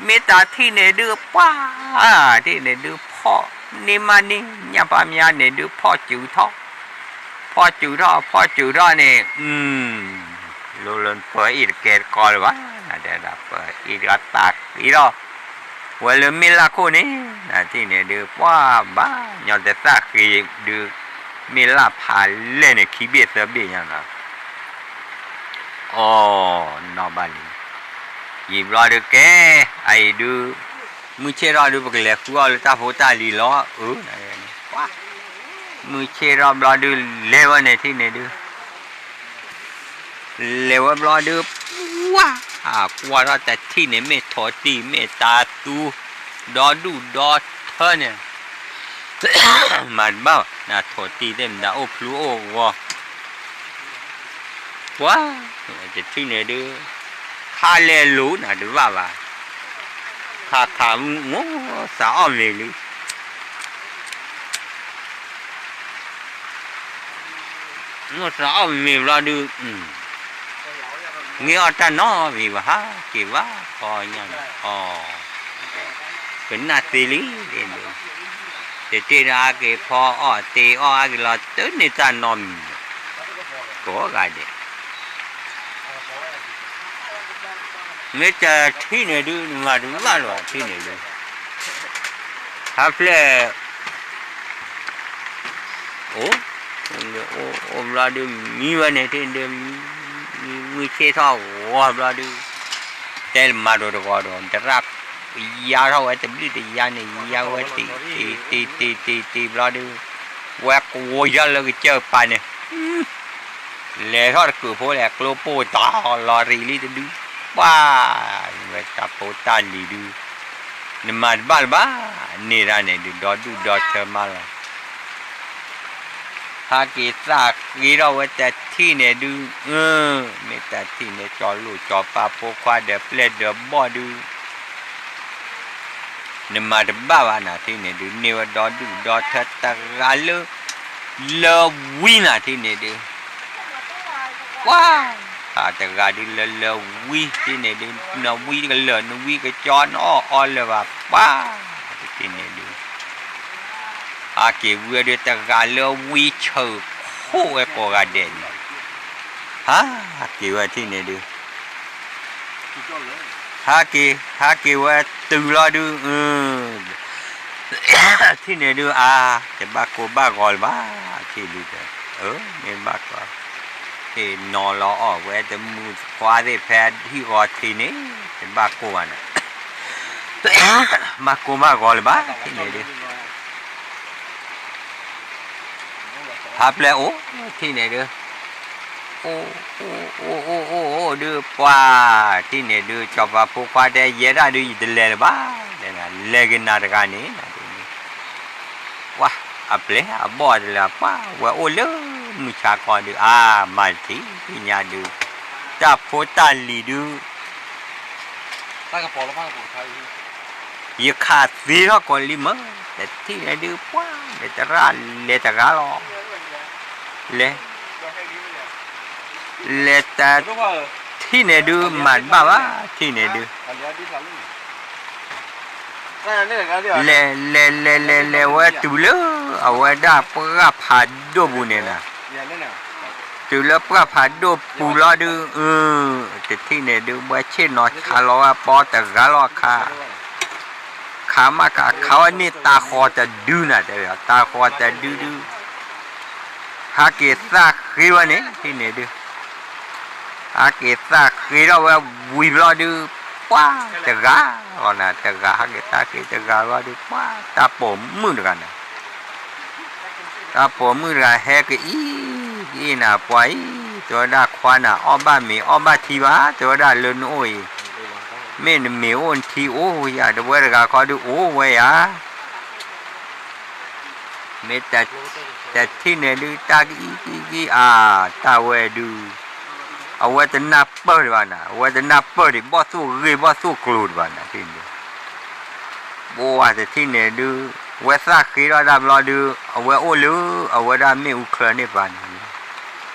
မ့ၢ်တၢ်ထံၣ်န့ၣ်ဒုး ပှၤ, ထံၣ်န့ၣ်ဒုးဖီၣ်, န့ၢ်မးန့ၢ် ညၣ်ပၢ်မၠါန့ၣ်ဒုး ဖီၣ်စူၤထီၣ်, ဖီၣ်စူၤထီၣ် ဖီၣ်စူၤထီၣ်န့ၣ်, လိၤလၢပၢၤအ့ၣ်တကဲတကီလၢၤဘၣ်, တဲဒၣ်ပၢၤအ့ၣ်တဂၤသးဃ့ထီၣ် ဝဲလၢမ့ၢ်လၢ်ခိၣ်န့ၣ်, နထံၣ်န့ၣ်ဒုး ပှၤဘၣ်ညီတသးဃ့ဒုး, မ့ၢ်လၢ်ဖးလဲၢ်န့ၣ် ခံဘ့ၣ်သၢဘ့ၣ်ညါနီၤ, အီ, နီၢ်ဘၣ်လံ, ယံာ်ဘျီဒုးကဲ, အအံၤဒုး, မုၢ်ဆ့ၣ်ထီၣ်ဒုး ပကလဲၤဃုအီၣ်လၢတၢ်ဖိတၢ်လံၤလီၤ, အၢ, မုၢ်ဆ့ၣ်ထီၣ်ဘျီဒုး လဲၤဝဲန့ၣ်ထံၣ်န့ၣ်ဒုး လဲၤဝဲဘျီဒုး, ပှၤ, ကွၢ်ထီၣ်တထံၣ်န့ၣ် မ့ၢ်ထိးတံၢ် မ့ၢ်တၤသူ, ဒီဒူၣ်ဒီထၢန့ၣ်, မၤတဘၣ်, နထိးတံၢ်သ့ၣ်မတၤအိၣ်ဖျူအိၣ်ဂီၤ, ပှၤ, တထံၣ်န့ၣ်ဒုး, ခါလဲၤလိၤနၤတဘၣ်ဘၣ်, ခါခါ, မိၢ်သးအီၣ်မ့ၤလံ မိၢ်သးအီၣ်မ့ၤဘျီဒုး, မ့ၢ်အီၣ်တၢ်နီတမံၤဘၣ် ဟးက့ၤဘၣ် ခီညါန့ၣ်, ကနၣ်သ့လံ, တတ့ၢ်ဒီးအါက့ၤဖီအီၣ်တ့ၢ်အီၣ်အါက့ၤလီၤ တန့ၢ်တၢ်နီတမံၤ, ကိးဂၤဒဲး မ့ၢ်တထံၣ်န့ၣ်ဒုး နမၤတဘၣ်လၢၤဘၣ်ထံၣ်န့ၣ်ဒုး, ဟးဖျဲၣ်, အိၣ်, အိၣ်ဘျီဒုး မံဝဲန့ၣ်ထံၣ်ဒုး, မုၢ်ဆ့ၣ်ထီၣ်ဂီၤဘျီဒုး, တဲမၤဒိးတဂီၤဒီး တရၣ်, ယါထီၣ်ဝဲတဘျုးတယါန့ၣ် ယါဝဲတံၢ်တံၢ်တံၢ်တံၢ်ဘျီဒုး, ဝဲကွံာ်ထီၣ်လၢကစၢၢ်ပၤန့ၣ် လဲၤထီၣ်တကုးဖိလဲၣ် ကျိပိၢ်တၢ်လီၤရံးလံတဒု, ပှၤ, ဝဲတၢ်ဖိတၢ်လံၤဒုး, နမၤတဘၣ်လၢၤဘၣ်, န့ၢ်ဒၣ်န့ၣ်ဒုး ဒီဒူၣ်ဒီထၢမးလီၤ, ဟးက့ၤသးဃ့ထီၣ်ဝဲတထံၣ်န့ၣ်ဒုး, မ့ၢ်တထံၣ်န့ၣ် ကၠီၤလိၣ်ကၠီၤပၤဖိခွါဒီးပျဲၢ်ဒီးဘီၣ်ဒုး နမၤတဘၣ်ဘၣ်နၤထံၣ်န့ၣ်ဒုး န့ၢ်ဝဲဒီဒူၣ်ဒီထၢတဂၤလၢ, လၢဝံနၤထံၣ်န့ၣ်ဒုး, ပှၤ, တဂၤဒုးလၢလၢဝံထံၣ်န့ၣ်ဒုး နဝံကလၢာ် နဝံကကၠီ နအီၣ်အီလၢၤဘၣ် ပှၤ, ထံၣ်န့ၣ်ဒုး ဟးက့ၤဝံဒုး တဂၤလၢဝံဆၢၣ် ဟးက့ၤဝဲကိးဂၤဒဲးန့ၣ်, ဟးက့ၤဝဲထံၣ်န့ၣ်ဒုး, ဟးက့ၤ ဟးက့ၤဝဲတုၤလီၤဒုး, ထံၣ်န့ၣ်ဒုး အါ, တဘၣ်ကိၢ်ဘၣ်ဂီၤလၢၤဘၣ်, ထံၣ်ဒုး, မ့ၢ်ဘၣ်ကီ, ဟ့ၣ်နီၤလီၤအီၣ်ဝဲတမုာ်ခွါသ့ၣ်ဖဲဟံၣ်ဂီၤထံးန့ၣ်, တဘၣ်ကိၢ်ဘၣ်န့ၣ်, ဘၣ်ကိၢ်ဘၣ်ဂီၤလၢၤဘၣ်, ထံၣ်န့ၣ်ဒုး ဟးပျဲၢ်အိၣ်ထံၣ်န့ၣ်ဒုး, အိၣ်, အိၣ်အိၣ်အိၣ်အိၣ်ဒုး ပှၤထံၣ်န့ၣ်ဒုး စီၤပၤဖိခွါတဲ ယဲဒၣ်ဒုး ယတလဲၤလၢၤဘၣ်, လဲၤကနၤတဂၤန့ၣ်, ပှၤအပျဲၢ်အဘီၣ်တလၢ ပှၤဝဲအိၣ်လၢမုၢ်ဆါခီဒုး အါ မၤတထံၣ်ညါဒုး, တၢ်ဖိတၢ်လံၤဒုး ယခးသ့ထီၣ်ကိးလံမး, တထံၣ်န့ၣ်ဒုး ပှၤ လဲၤတရၣ်လဲၤတဂၤလီၤ, လဲၤ, လဲၤတထံၣ်န့ၣ်ဒုး မၤတဘၣ်ဘၣ်, ထံၣ်န့ၣ်ဒုး လဲၤလဲၤလဲၤလဲၤလဲၤလဲၤဝဲတုၤလၢ အဝဲဒၣ်ပှၢ်ဖးဒိၣ်ပူၤန့ၣ်နၤ, တုၤလၢပှၢ်ဖးဒိၣ်ပူၤလီၤဒုး, တထံၣ်န့ၣ်ဒုး ဝဲဆ့ၣ်နီၤခးလီၤဝဲပီတဂၤလီၤခါ, ခးမးခး ခးဝဲန့ၢ်တၤဃီၤတဒုနၤ, တဲဝဲ တၤဃီၤတဒုဒုး, ဟးက့ၤသၣ်ဃ့ဝဲန့ၣ် ထံၣ်န့ၣ်ဒုး, ဟးက့ၤသၣ်ဃ့ထီၣ်ဝဲဝံၤဘျီဒုး, ပှၤတဂၤလီၤနၤ, တဂၤ ဟးက့ၤသၣ်ဃ့တဂၤဘျီဒုး ပှၤတၢ်ပိာ်မုၣ်တဂၤနၤ တၢ်ပိာ်မုၣ်တဂၤဟဲကအံၤကအံၤနၤ, ပှၤအံၤ တဲဝဲဒၣ် ခွါနၤ အီၣ်ဘၣ်မ့ၤအီၣ်ဘၣ်ထံဘၣ်, တဲဝဲဒၣ် လၢနအိၣ်အံၤ, မ့ၢ်နမ့ၤအိၣ်နထံအိၣ်ယၤ, တဝဲတဂၤခီဒုးအိၣ်ဝဲယၤ, မ့ၢ်တထံၣ်န့ၣ်ဒုး တၢ်ကအံၤကအံၤကအံၤ အါ တၢ်ဝဲဒုး, အဝဲတနၢ်ပၢၢ်ဒံးဘၣ်နၤ, အဝဲတနၢ်ပၢၢ်ဒံး ဘီၣ်သိၣ်ဂ့ၢ်ဘီၣ်သိၣ်ကျိၤဒံးဘၣ်နၤ, ထံၣ်န့ၣ် ပှၤတထံၣ်န့ၣ်ဒုး, ဝဲသၣ်ဃ့ထီၣ်တၢ်ဘျီဒုး, အဝဲအိၣ်လၢ အဝဲဒၣ်မ့ၣ်အူချၢန့ၣ်ပၤန့ၣ်,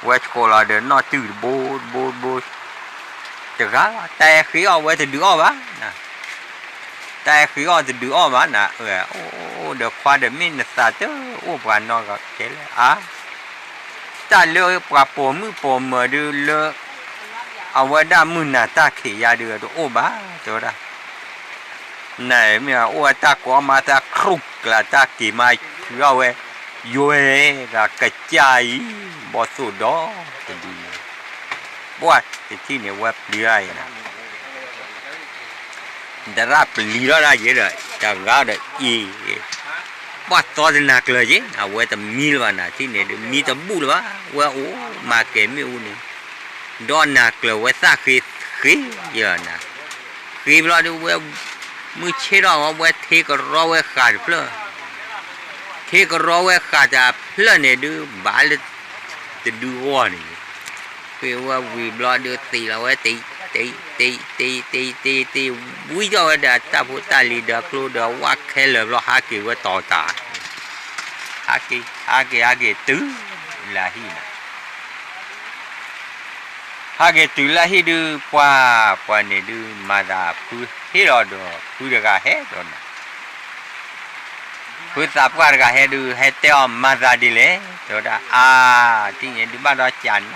ဝဲဆှိးလီၤဒီးနီၣ်တုၢ်တဘိတဘိတဘိ, တဂၤလီၤ တၢ်အဲၣ်ဃ့အီၣ်ဝဲတဒုးအီၣ်ဘၣ်, တၢ်အဲၣ်ဃ့အီၣ်တဒုးအီၣ်ဘၣ်နၤ, အိၣ်ဒီးခွါဒီးမ့ၢ်နသးတအိၣ်ပှၤနီတဂၤကဲလဲၣ်, အါ တၢ်လၢပှၤပိာ်မုၣ်ပိာ်မၢၤဒုးလၢ အဝဲဒၣ်မုၢ်နၤတၢ်ခံးယါဒုးတအိၣ်ဘၣ်, တဲဝဲဒၣ်, နမ့ၢ်အိၣ်ဝဲတၢ်ကိးမးတၢ်ခရူၣ်ကျါတၢ်က့ၤမးဖုထီၣ်ဝဲ, ယွဲဒၣ်ကစၢ်အံၤ, ဘီၣ်သိၣ်ဒီတဒုန့ၣ်, ပှၤတထံၣ်န့ၣ်ဝဲပျံၤဒၣ်အံၤနၤ တရၣ်ပျံၤထီၣ်ဒၣ်ယဲဒီး တဂၤဒီးအံၤ, ပှၤသီတနၤကျၢၤက့ၤ အဝဲတမံလၢၤဘၣ်နၤ, ထံၣ်န့ၣ်ဒုး မံတဘူၣ်လၢၤဘၣ်, ဝဲအိၣ်မၤကဲၤမ့ၣ်အူန့ၣ်, ဒီးနၤကျၢၤဝဲသၣ်ဃ့ဃ့ယဲနၤ, ဃ့ဘျီဒုးဝဲ မုၢ်ဆ့ၣ်ထီၣ်ဝဲ ဝဲထ့ကရီဝဲဃာ်တဖျၢၣ်, ထ့ကရီဝဲဃာ်တဖျၢၣ်န့ၣ်ဒုး ဘၣ်လၢ တဒုဂီၢ်န့ၣ်, ဃ့ဝဲဝံၤဘျီဒုးသံးလီၤဝဲ တံးတံးတံးတံးတံးတံးတံး ဝံထီၣ်ဝဲဒီးတၢ်ဖိတၢ်လံၤဒီးကျိဒီးဝၣ်ခဲလၢာ်ဘျီ ဟးက့ၤဝဲတီၤတၢ်, ဟးက့ၤ ဟးက့ၤ ဟးက့ၤတုၤလၢဟံၣ်န့ၣ်, ဟးက့ၤတုၤလၢဟံၣ်ဒုး ပှၤ ပှၤန့ၣ်ဒုး မၤသးဖုဟ့ၣ်လီၤဒီး ဖုတဂၤဟဲဒီးနၤ ဖုသးပှၢ်တဂၤဟဲဒုး ဟဲတဲအီၤ မၤသးဒ်လဲၣ် တဲဝဲဒၣ်, အါ, ထံၣ်န့ၣ်ဒုးဘၣ်ဒီး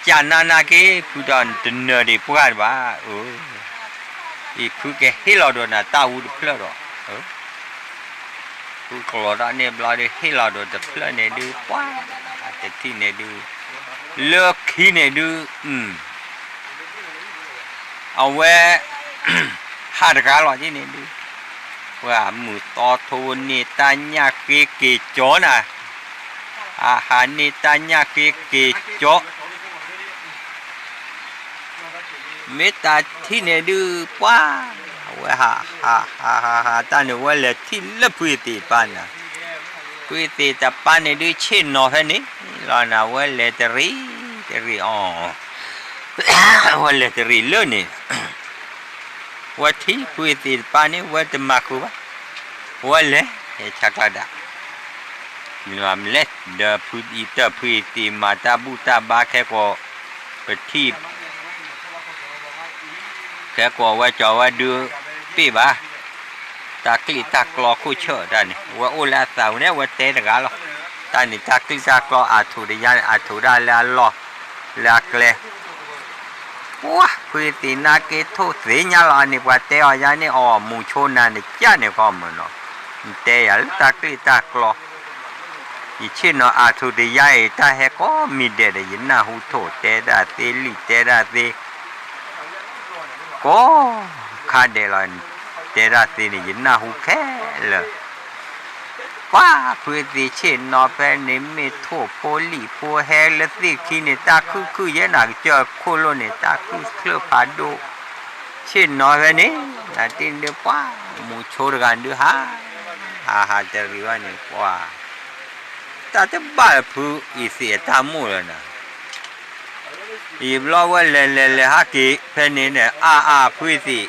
ကနၤနၤက့ၤ ဖုဒီးတနၢၤဒံးပှၢ်တဘၣ်, အံၤဖုကဟ့ၣ်လီၤဒီးနၤတၢ်အူတဖျၢၣ်ဒီး, ဖုကျိးထီၣ်န့ၣ်ဘျီဒုး ဟ့ၣ်လီၤဒီးတဖျၢၣ်န့ၣ်ဒုး ပှၤ တထံၣ်န့ၣ်ဒုး လၢခံန့ၣ်ဒုး အဝဲ ဟးတဂၤလီၤဒ်န့ၣ်ဒုး, ပှၤမုၢ်သီထိန့ၢ်တၢ်ညၣ်ဃ့က့ၤကၠီနၤ, အဟးန့ၢ်တၢ်ညၣ်ဃ့က့ၤကၠီ, မ့ၢ်တထံၣ်န့ၣ်ဒုး ပှၤ အဝဲဟး ဟး ဟး ဟး ဟးတၢ်န့ၣ် ဝဲလဲၤထံၣ်လၢဖုအသ့ၣ်တပၤနၤ, ဖုအသ့ၣ်တပၤန့ၣ်ဒုး ဆ့ၣ်နီၤဖဲန့ၣ်လီၤနၤ, ဝဲလဲၤတရံး တရံးအီၤ ဝဲလဲၤတရံးလၢန့ၣ်, ဝဲထံၣ်ဖုအသ့ၣ်တပၤန့ၣ် ဝဲတမၤဃုာ်ဘၣ်, ဝဲလဲၤ ဟဲဆါကျါဒၣ်, မ့ၢ်လဲၣ် ဒီးဖုအံၤတၢ်ဖုအသ့ၣ်မၤတၢ်ဘူၣ်တၢ်ဘါခဲကိာ် ပထံၣ် ခဲကိာ်ဝဲကၠီၤဝဲဒုး ပ့ၢ်ဘၣ်, တၢ်ကျ့ၣ်တၢ်ကျီခိၣ်ဆၢၣ်တၢ်န့ၣ် ဝဲအိၣ်လၢအသးပူၤန့ၣ် ဝဲတဲတဂၤလီၤ. တၢ်န့ၣ်တၢ်ကလုၢ်တၢ်ကျီအါထူးတယါန့ၣ် အါထူးဒၣ်လၢအလီၢ် လၢအကျဲ ပှၢ် ဖုသံးနါက့ထိၣ်သ့ၣ်ညါလီၤ အန့ၣ်ပှၤတဲအီၤယါန့ၣ် အီၣ်မူဆိနၤန့ၣ် ကၢ်န့ၣ်ကီမၢ်နီၤ, နတဲယၤလၢတၢ်ကလုၢ်တၢ်ကျီ, ယဆ့ၣ်နီၤအါထူးတယါအံၤ တၢ်ဟဲကိးမံၤဒဲးဒီး ယနၢ်ဟူထိၣ် တဲဒၣ်သ့လံာ် တဲဒၣ်သ့ ကိးခါဒဲးလီၤ, တဲဒၣ်သ့န့ၣ် ယနၢ်ဟူခဲလၢာ် ပှၢ် ဖုသံးဆ့ၣ်နီၤဖဲန့ၣ် မ့ၢ်ထိၣ်ဖိလံာ်ဖိဟဲလၢသ့ၣ်ခံန့ၣ် တၢ်ခုၣ်ခုၣ်ယဲနၤကစၢၢ်ခိၣ်လိၣ်န့ၣ် တၢ်ခုၣ်ချၢၣ်ဖးဒိၣ်, ဆ့ၣ်နီၤဖဲန့ၣ် နတ့ဒုးပှၢ် မူဆိတဂၤဒုးဟး, ဟးဟးတရံးဝဲန့ၣ် ပှၢ် တၢ်တဘၣ်လၢဖုအံၤသ့ၣ်အတၢ်မိၣ်လၢၤနၤ ယဘျီဝဲလဲၤလဲၤလဲၤဟးက့ၤဖဲန့ၣ်န့ၣ် အါအါဖုသံး, ဒီး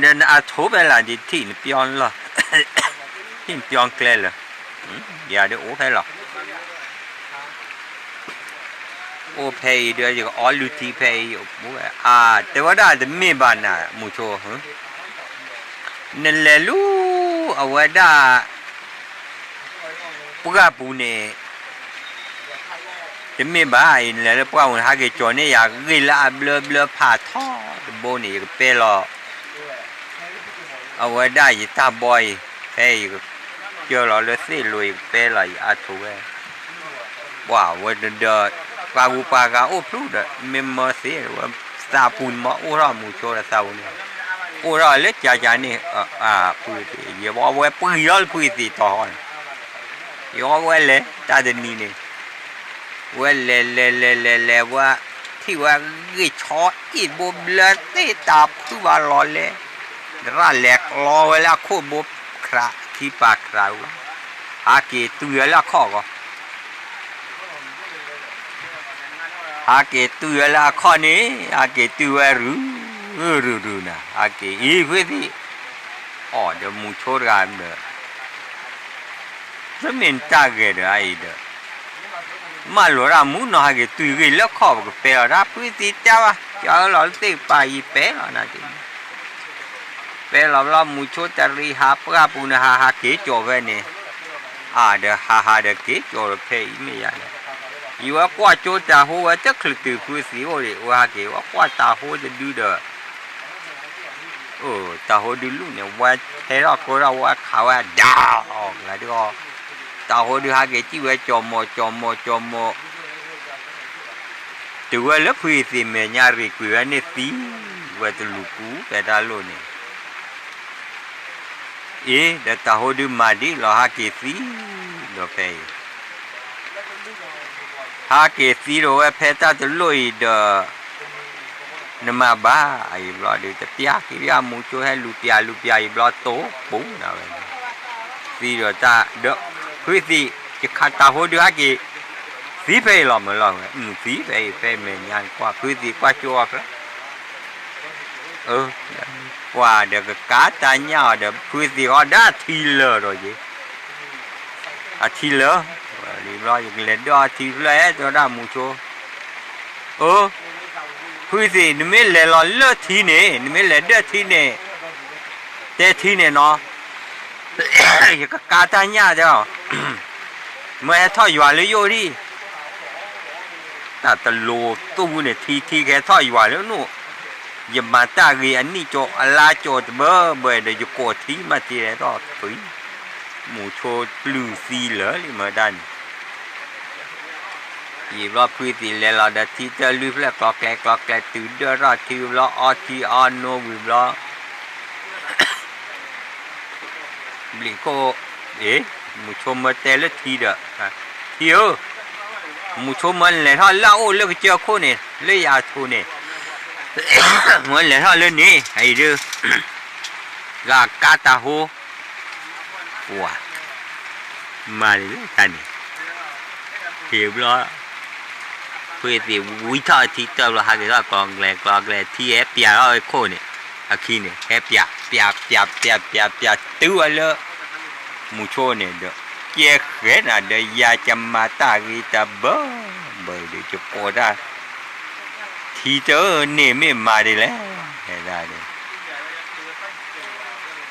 နအါထီၣ်ဖဲလၢဒ်ထံၣ်နပျီလီၤ, ထံၣ်နပျီကျဲလၢာ်, ယၤဒ်အိၣ်ဖဲလီၤ, အိၣ်ဖဲအံၤဒီးယကအီလုၢ်ထံဖဲအံၤ, အါ တဲဝဲဒၣ်တမ့ၢ်ဘၣ်နၤ မူဆိ နလဲၤလူၤအဝဲဒၣ် ပှၢ်ပူၤန့ၣ် တမ့ၢ်ဘၣ်အံၤ နလဲၤလၢပှၢ်ပူၤန့ၣ် ဟးက့ၤကၠီၤန့ၢ်ယၤဂ့ၢ်လၢအဘျၢဘျၢဖးထီတဘိန့ၣ် ယကပဲလီၤ အဝဲဒၣ်ယတၢ်ဘီအံၤ ဖဲယကစၢလီၤလၢသ့ၣ်လိၤ ယကပဲလီၤ ယအါထီၣ်ဝဲ ပှၢ်ဝဲဒီး ပှၤဂုၤပှၤဂၤအိၣ်ဖျိဒီး မ့ၢ်မၢသ့ဝဲ သးပူၤန့ၣ်မ့ၢ်အိၣ်ထီၣ်မူဆိဒီးသးပူၤန့ၣ် အိၣ်ထီၣ်လၢကၠးကၠးန့ၣ် ဖုသံး ယဝဲပှံၤလီၤလၢဖုသံးတီၤဟီန့ၣ် ယဝဲလဲၤတၢ်တနံၤန့ၣ် ဝဲလဲၤလဲၤလဲၤလဲၤလဲၤဝဲ ထံၣ်ဝဲဂ့ၢ်ဆီအ့ၣ်ဘိဘျၢသ့ၣ်တၢ်ဖုဘၣ်လီၤလဲၤ သရၣ်လဲၤကျီဝဲလၢအခိၣ်ဘိ ခရးခံပာ်ခရးဝဲ ဟးက့ၤတုၤဝဲလၢအခီၣ်ဂီၢ် ဟးက့ၤတုၤဝဲလၢအခီၣ်န့ၣ် ဟးက့ၤတုၤဝဲရုၢ် ရုၢ်ရုၢ်နၤ ဟးက့ၤအံၤဖုသံး အီၣ်ဒီးမူဆိတဂၤဒီး တမ့ၢ်နတၢ်ဂဲၤဒီးအအံၤဒီး မၢလိာ်တၢ်မူနီၤဟးက့ၤတုၤဂ့ၢ်လၢခီၣ်ပကပဲလီၤတၢ်ဖုသံးတဲဘၣ် ကၢလီၤလၢသ့ၣ်ကပၤယံၤပဲလီၤနၤက့ၤ ပဲလီၤဘျီမူဆိတရံးဟးပှၢ်ပူၤန့ၣ် ဟးဟးက့ၤကၠီၤဖဲန့ၣ် အါဒီးဟးဟးဒီးက့ၤကၠီၤဖဲအံၤမ့ၢ်ယါလဲၣ် ယဝဲကွၢ်ကၠိတၢ်ဟိဝဲတချုးတုၤဖုသံးအိၣ်ဒံး ဝဲဟးက့ၤဝဲကွၢ်တၢ်ဟိတဒုဒီး တၢ်ဟိဒုလူၢ်န့ၣ် ဝဲထဲထီၣ်ကိထီၣ်ဝဲခးဝဲဒၣ်အီၤ ကလၤဒုအီၤ တၢ်ဟိဒုဟးက့ၤစံၣ်ဝဲကၠီၤမိာ်ကၠီၤမိာ်ကၠီၤမိာ် တုၤဝဲလၢဖုသံးမဲာ်ညါရံၣ်ကွံာ်ဝဲန့ၣ်သံ ဝဲတလူၤကူဖဲတၢ်လိၣ်န့ၣ် အ့ ဒီးတၢ်ဟိဒုမၤဒ်လီၤဟးက့ၤသံဒီးဖဲအံၤ ဟးက့ၤသံဒီးဝဲဖဲတၢ်တလိၣ်အံၤဒီး နမၤဘၣ်အံၤဘျီဒုး တပျၢ်ခံပျၢ်မူဆိဟဲလူၤပျၢ်လူၤပျၢ်အံၤဘျီတိၢ်ပူၤနၤဝဲ သံဒီးတၢ်ဒီး ဖုသံး ယခးတၢ်ဟိဒုဟးက့ၤ သံဖဲအံၤလီၤမၢလီၤဝဲ သံဖဲအံၤဖဲမဲာ်ညါကွၢ် ဖုသံးကွၢ်ကၠိအီၤဖျၢၣ် အၢ ပှၤဒီးကကါတၢ်ညၣ်အီၤဒီး ဖုသံးဃီဒၣ်ထံလၢာ်ဒီးယ့ အထံလၢာ် လံဘျီ ယကလဲၤဒၢၣ်အီၤထံဖျၢၣ် တဲဝဲဒၣ်မူဆိ အၢ ဖုသံး နမ့ၢ်လဲၤလီၤလၢထံန့ၣ် နမ့ၢ်လဲၤဒၢၣ်ထံန့ၣ် တဲထံန့ၣ်နီၤ ယကကါတၢ်ညၣ်တဲအီၤ မၢဟဲထီၣ်ယွၤလၢယအိၣ်ဒံး တၢ်တလိၤသူန့ၣ် ထံထံကဟဲထီၣ်ယွၤလၢနအိၣ် ယမၤတၢ်ဂ့ၤအနံၣ်ကၠီအလါကၠီတဘၢဘၢဒီး ယကိးထံမးထံလဲၣ်ထီၣ်ဖု မူဆိပျုၢ်သံလၢာ်လံမၢဒၣ်န့ၣ် ယံာ်ဘျီဖုသံးလဲၤလီၤဒီးထံတၢ်လွံၢ်ဖျၢၣ်ကျီကျဲကျီကျဲ တုၤဒၢထီၣ်ထံဘျီ အီထံအီနိဝံၤဘျီ ဘျံးခိၣ် အ့ မူဆိမၢတဲလၢထံဒီး ထံဧၢ, မူဆိမၢလဲၤထီၣ်လၢအအိၣ်လၢကစၢၢ်ခိၣ်န့ၣ် လၢယအထိၣ်န့ၣ် မၢလဲၤထီၣ်လၢန့ၣ် အံၤဒုး ဂၤကါတၢ်ဟိ ပှၤ မၤန့ၣ်လၢတၢ်န့ၣ် ဟ့ၣ်ဘျီ ဖုသံးဝံထီၣ်ထံတၢ်ဘျီ ဟးက့ၤထီၣ်ကျီကျဲကျီကျဲ ထံဟဲပျးထီၣ်ခိၣ်န့ၣ် အခံန့ၣ် ဟဲပျး ပျး ပျး ပျး ပျး ပျး တုၤဝဲလၢ မူဆိန့ၣ်ဒီး ကဲဃဲနၤဒီး ယၤကမၤတၢ်ဂ့ၤတၢ်ဘၢ ဘၢဒီး ယကိးတၢ် ထံတၢ်န့ၣ်မ့ၢ်မၤဒ်လဲၣ် ဟဲဒၣ်ဒီး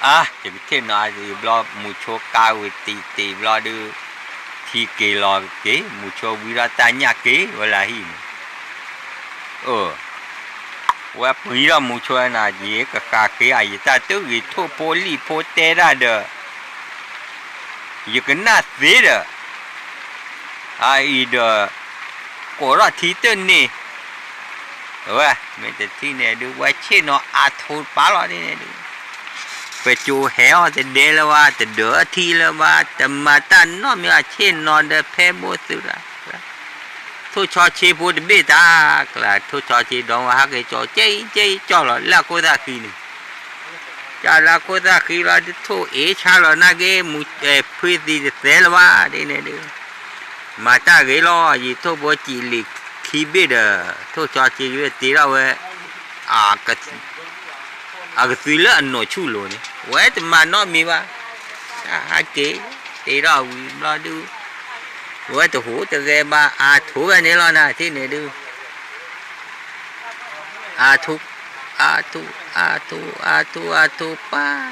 အါ ယကထံၣ်နီၤအံၤဘျီ မုဆိကါဝံၤတံၢ်တံၢ်ဘျီဒုး ထံက့ၤလီၤက့ၤ မုဆိဝံထီၣ်တၢ်ညၣ်က့ၤဝဲလၢဟံၣ်န့ၣ်, အၢ ဝဲပှံၤထီၣ်မုဆိနၤ ယကဃၣ်က့ၤအယတၢ်တဂ့ၤ ထိၣ်ဖိလံၣ်ဖိတဲတၢ်ဒီး ယကနၣ်သ့ဒီး အအံၤဒီး ကိးထီၣ်ထံတန့ၢ်, ဝဲ မ့ၢ်တထံၣ်န့ၣ်ဒုး ဝဲဆ့ၣ်နီၤအါထူပၢ်လီၤန့ၣ်ဒုး, ပစိၤဟဲအီၤတဒဲလၢၤဘၣ် တဒၢးထံလၢၤဘၣ် တမၤတၢ်နီတမံၤ အဆ့ၣ်နီၤဒီးဖဲဘိသုရၣ် ထိၣ်ဆီဆ့ဖိတဘ့ၣ်တၢ်ကျါ ထိၣ်ဆီဆ့ဒီဝဲဟဲက့ၤကၠီကဲအံၤကဲအံၤကၠီလီၤလၢအခိၣ်သၣ်ဃံန့ၣ်, ကၠီလၢအခိၣ်သၣ်ဃံလီၤ ထိၣ်အ့ၣ်ဆါလီၤနာ်က့ မူဖှံသံတသဲလၢၤဘၣ်ဒ်န့ၣ်ဒုး, မၤတၢ်ဂ့ၤလီၤ ယံာ်ထိၣ်ဖိစံးလံာ်ခံဘ့ၣ်ဒီး ထိၣ်ဆီဆ့ဘ့ၣ်တ့ထီၣ်ဝဲ အကသုးလၢအနိးဆူၣ်လိၤန့ၣ် ဝဲတမၤနီတမံၤဘၣ်, ဟဲက့ၤ တ့ထီၣ်ဝံၤဘျီဒုး ဝဲတဟူးတဂဲၤဘၣ် အါထူဝဲန့ၣ်လီၤနၤ ထံၣ်န့ၣ်ဒုး အါထူ အါထူ အါထူ အါထူ အါထူပၢ်,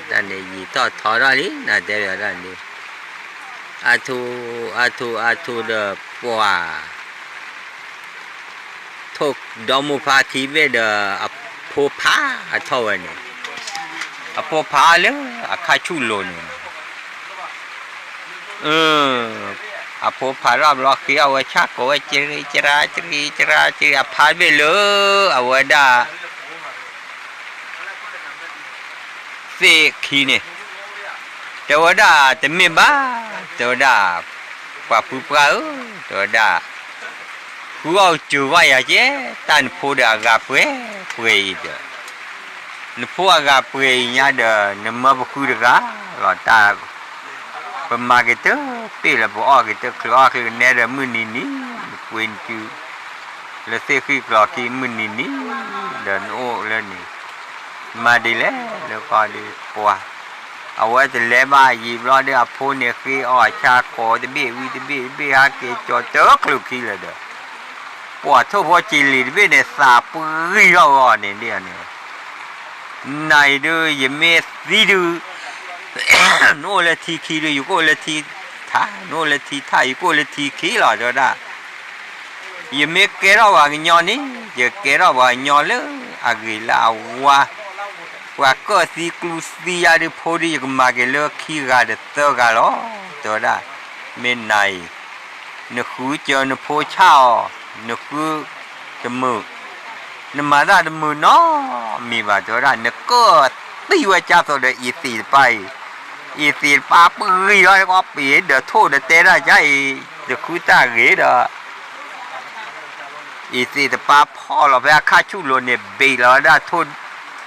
တၢ်န့ၣ်ယံာ်ထီၣ်ထီထီၣ်လံ နတဲဝဲဒၣ်န့ၣ်, အါထူ အါထူ အါထူဒီးပှၤ ထိၣ်ဒီမိၢ်ဖါခံဘ့ၣ်ဒီး အဖိဖးအထီၣ်ဝဲန့ၣ်, အဖိဖးလၢအခါဆူၣ်လိၤန့ၣ်, အဖိဖးထီၣ်ဘျီဃ့အီၣ်ဝဲဆၣ်ကိးဝဲ ကရံကရါ ကရံကရါ ကရံအဖးတဘ့ၣ်လၢ အဝဲဒၣ် သ့ၣ်ခံန့ၣ်, တဲဝဲဒၣ်တမ့ၢ်ဘၣ်, တဲဝဲဒၣ် ပှၤဖုပှၢ်ဧၢ, တဲဝဲဒၣ် ဃုအီၣ်စၢၤဂီၢ်ယၤကဲ, တၢ်နဖိဒီးအဂၤပှဲၤပှဲၤအံၤဒီး, နဖိအဂၤပှဲၤအံၤညါဒီး နမၢပဃုတဂၤလီၤတၢ်, ပမၤက့ၤတပ့ၢ်လၢပအီၣ်က့ၤတချုးအီၣ်ချုးကနဲဒီးမုၢ်နံၤနံၤ, နကွ့နစု လၢသ့ၣ်ဃံကျီၤခံမုၢ်နံၤနံၤ, ဒီးနအိၣ်လၢန့ၣ် မၤဒ်လဲၣ်လၢကီၢ်ဒုးပှၤ, အဝဲတလဲၤဘၣ်ယံာ်ဘျီဒီး အဖိန့ၣ်ဃ့အီၣ်အဆၣ်ကိးတဘ့ၣ်ဝံၤတဘ့ၣ်တဘ့ၣ် ဟဲက့ၤကၠီၤတချုးခံလၢၤဒီး, ပှၤထိၣ်ဖိစံးလံာ်တဘ့ၣ်န့ၣ် သးပှံၤထီၣ်ဝဲအီၤန့ၣ်ဒ်န့ၣ်, နၤအံၤဒုး ယမ့ၢ်သံဒုး နအိၣ်လၢထံခံဒုး ယကအိၣ်လၢထံထး, နအိၣ်လၢထံထး ယကအိၣ်လၢထံခံလီၤ တဲဝဲဒၣ် ယမ့ၢ်ကဲထီၣ်ပှၤကညီန့ၣ် ယကဲထီၣ်ပှၤကညီလၢအဂ့ၤလၢအဝါ, ပှၤကၢၣ်သံကျူသံယါဒုးဖိဒုး ယကမၤက့ၤလၢခံဂၤဒီးသၢဂၤလီၤ တဲဝဲဒၣ်, မ့ၢ်နၤအံၤ နဃုစၢၤနဖိဆၣ်အီၤ, နဃုတမုာ်, နမၤတၢ်တမုာ်နီတမံၤဘၣ် တဲဝဲဒၣ်, နကၢၣ်သံဝဲကၢ်သိးဒီးအံၤသ့ၣ်တပၤအံၤ, အံၤသ့ၣ်တပၤပဂံၢ်လီၤ ကီပံၤဒီးထိၣ်ဒီးတဲတၢ်ကါအံၤ, တဃုတၢ်ဂ့ၤဒီး အံၤသ့ၣ်တပၤဖီၣ်လီၤဖဲအခါဆူၣ်လိၤန့ၣ် ဘ့ၣ်လီၤဝဲဒၣ်ထိၣ်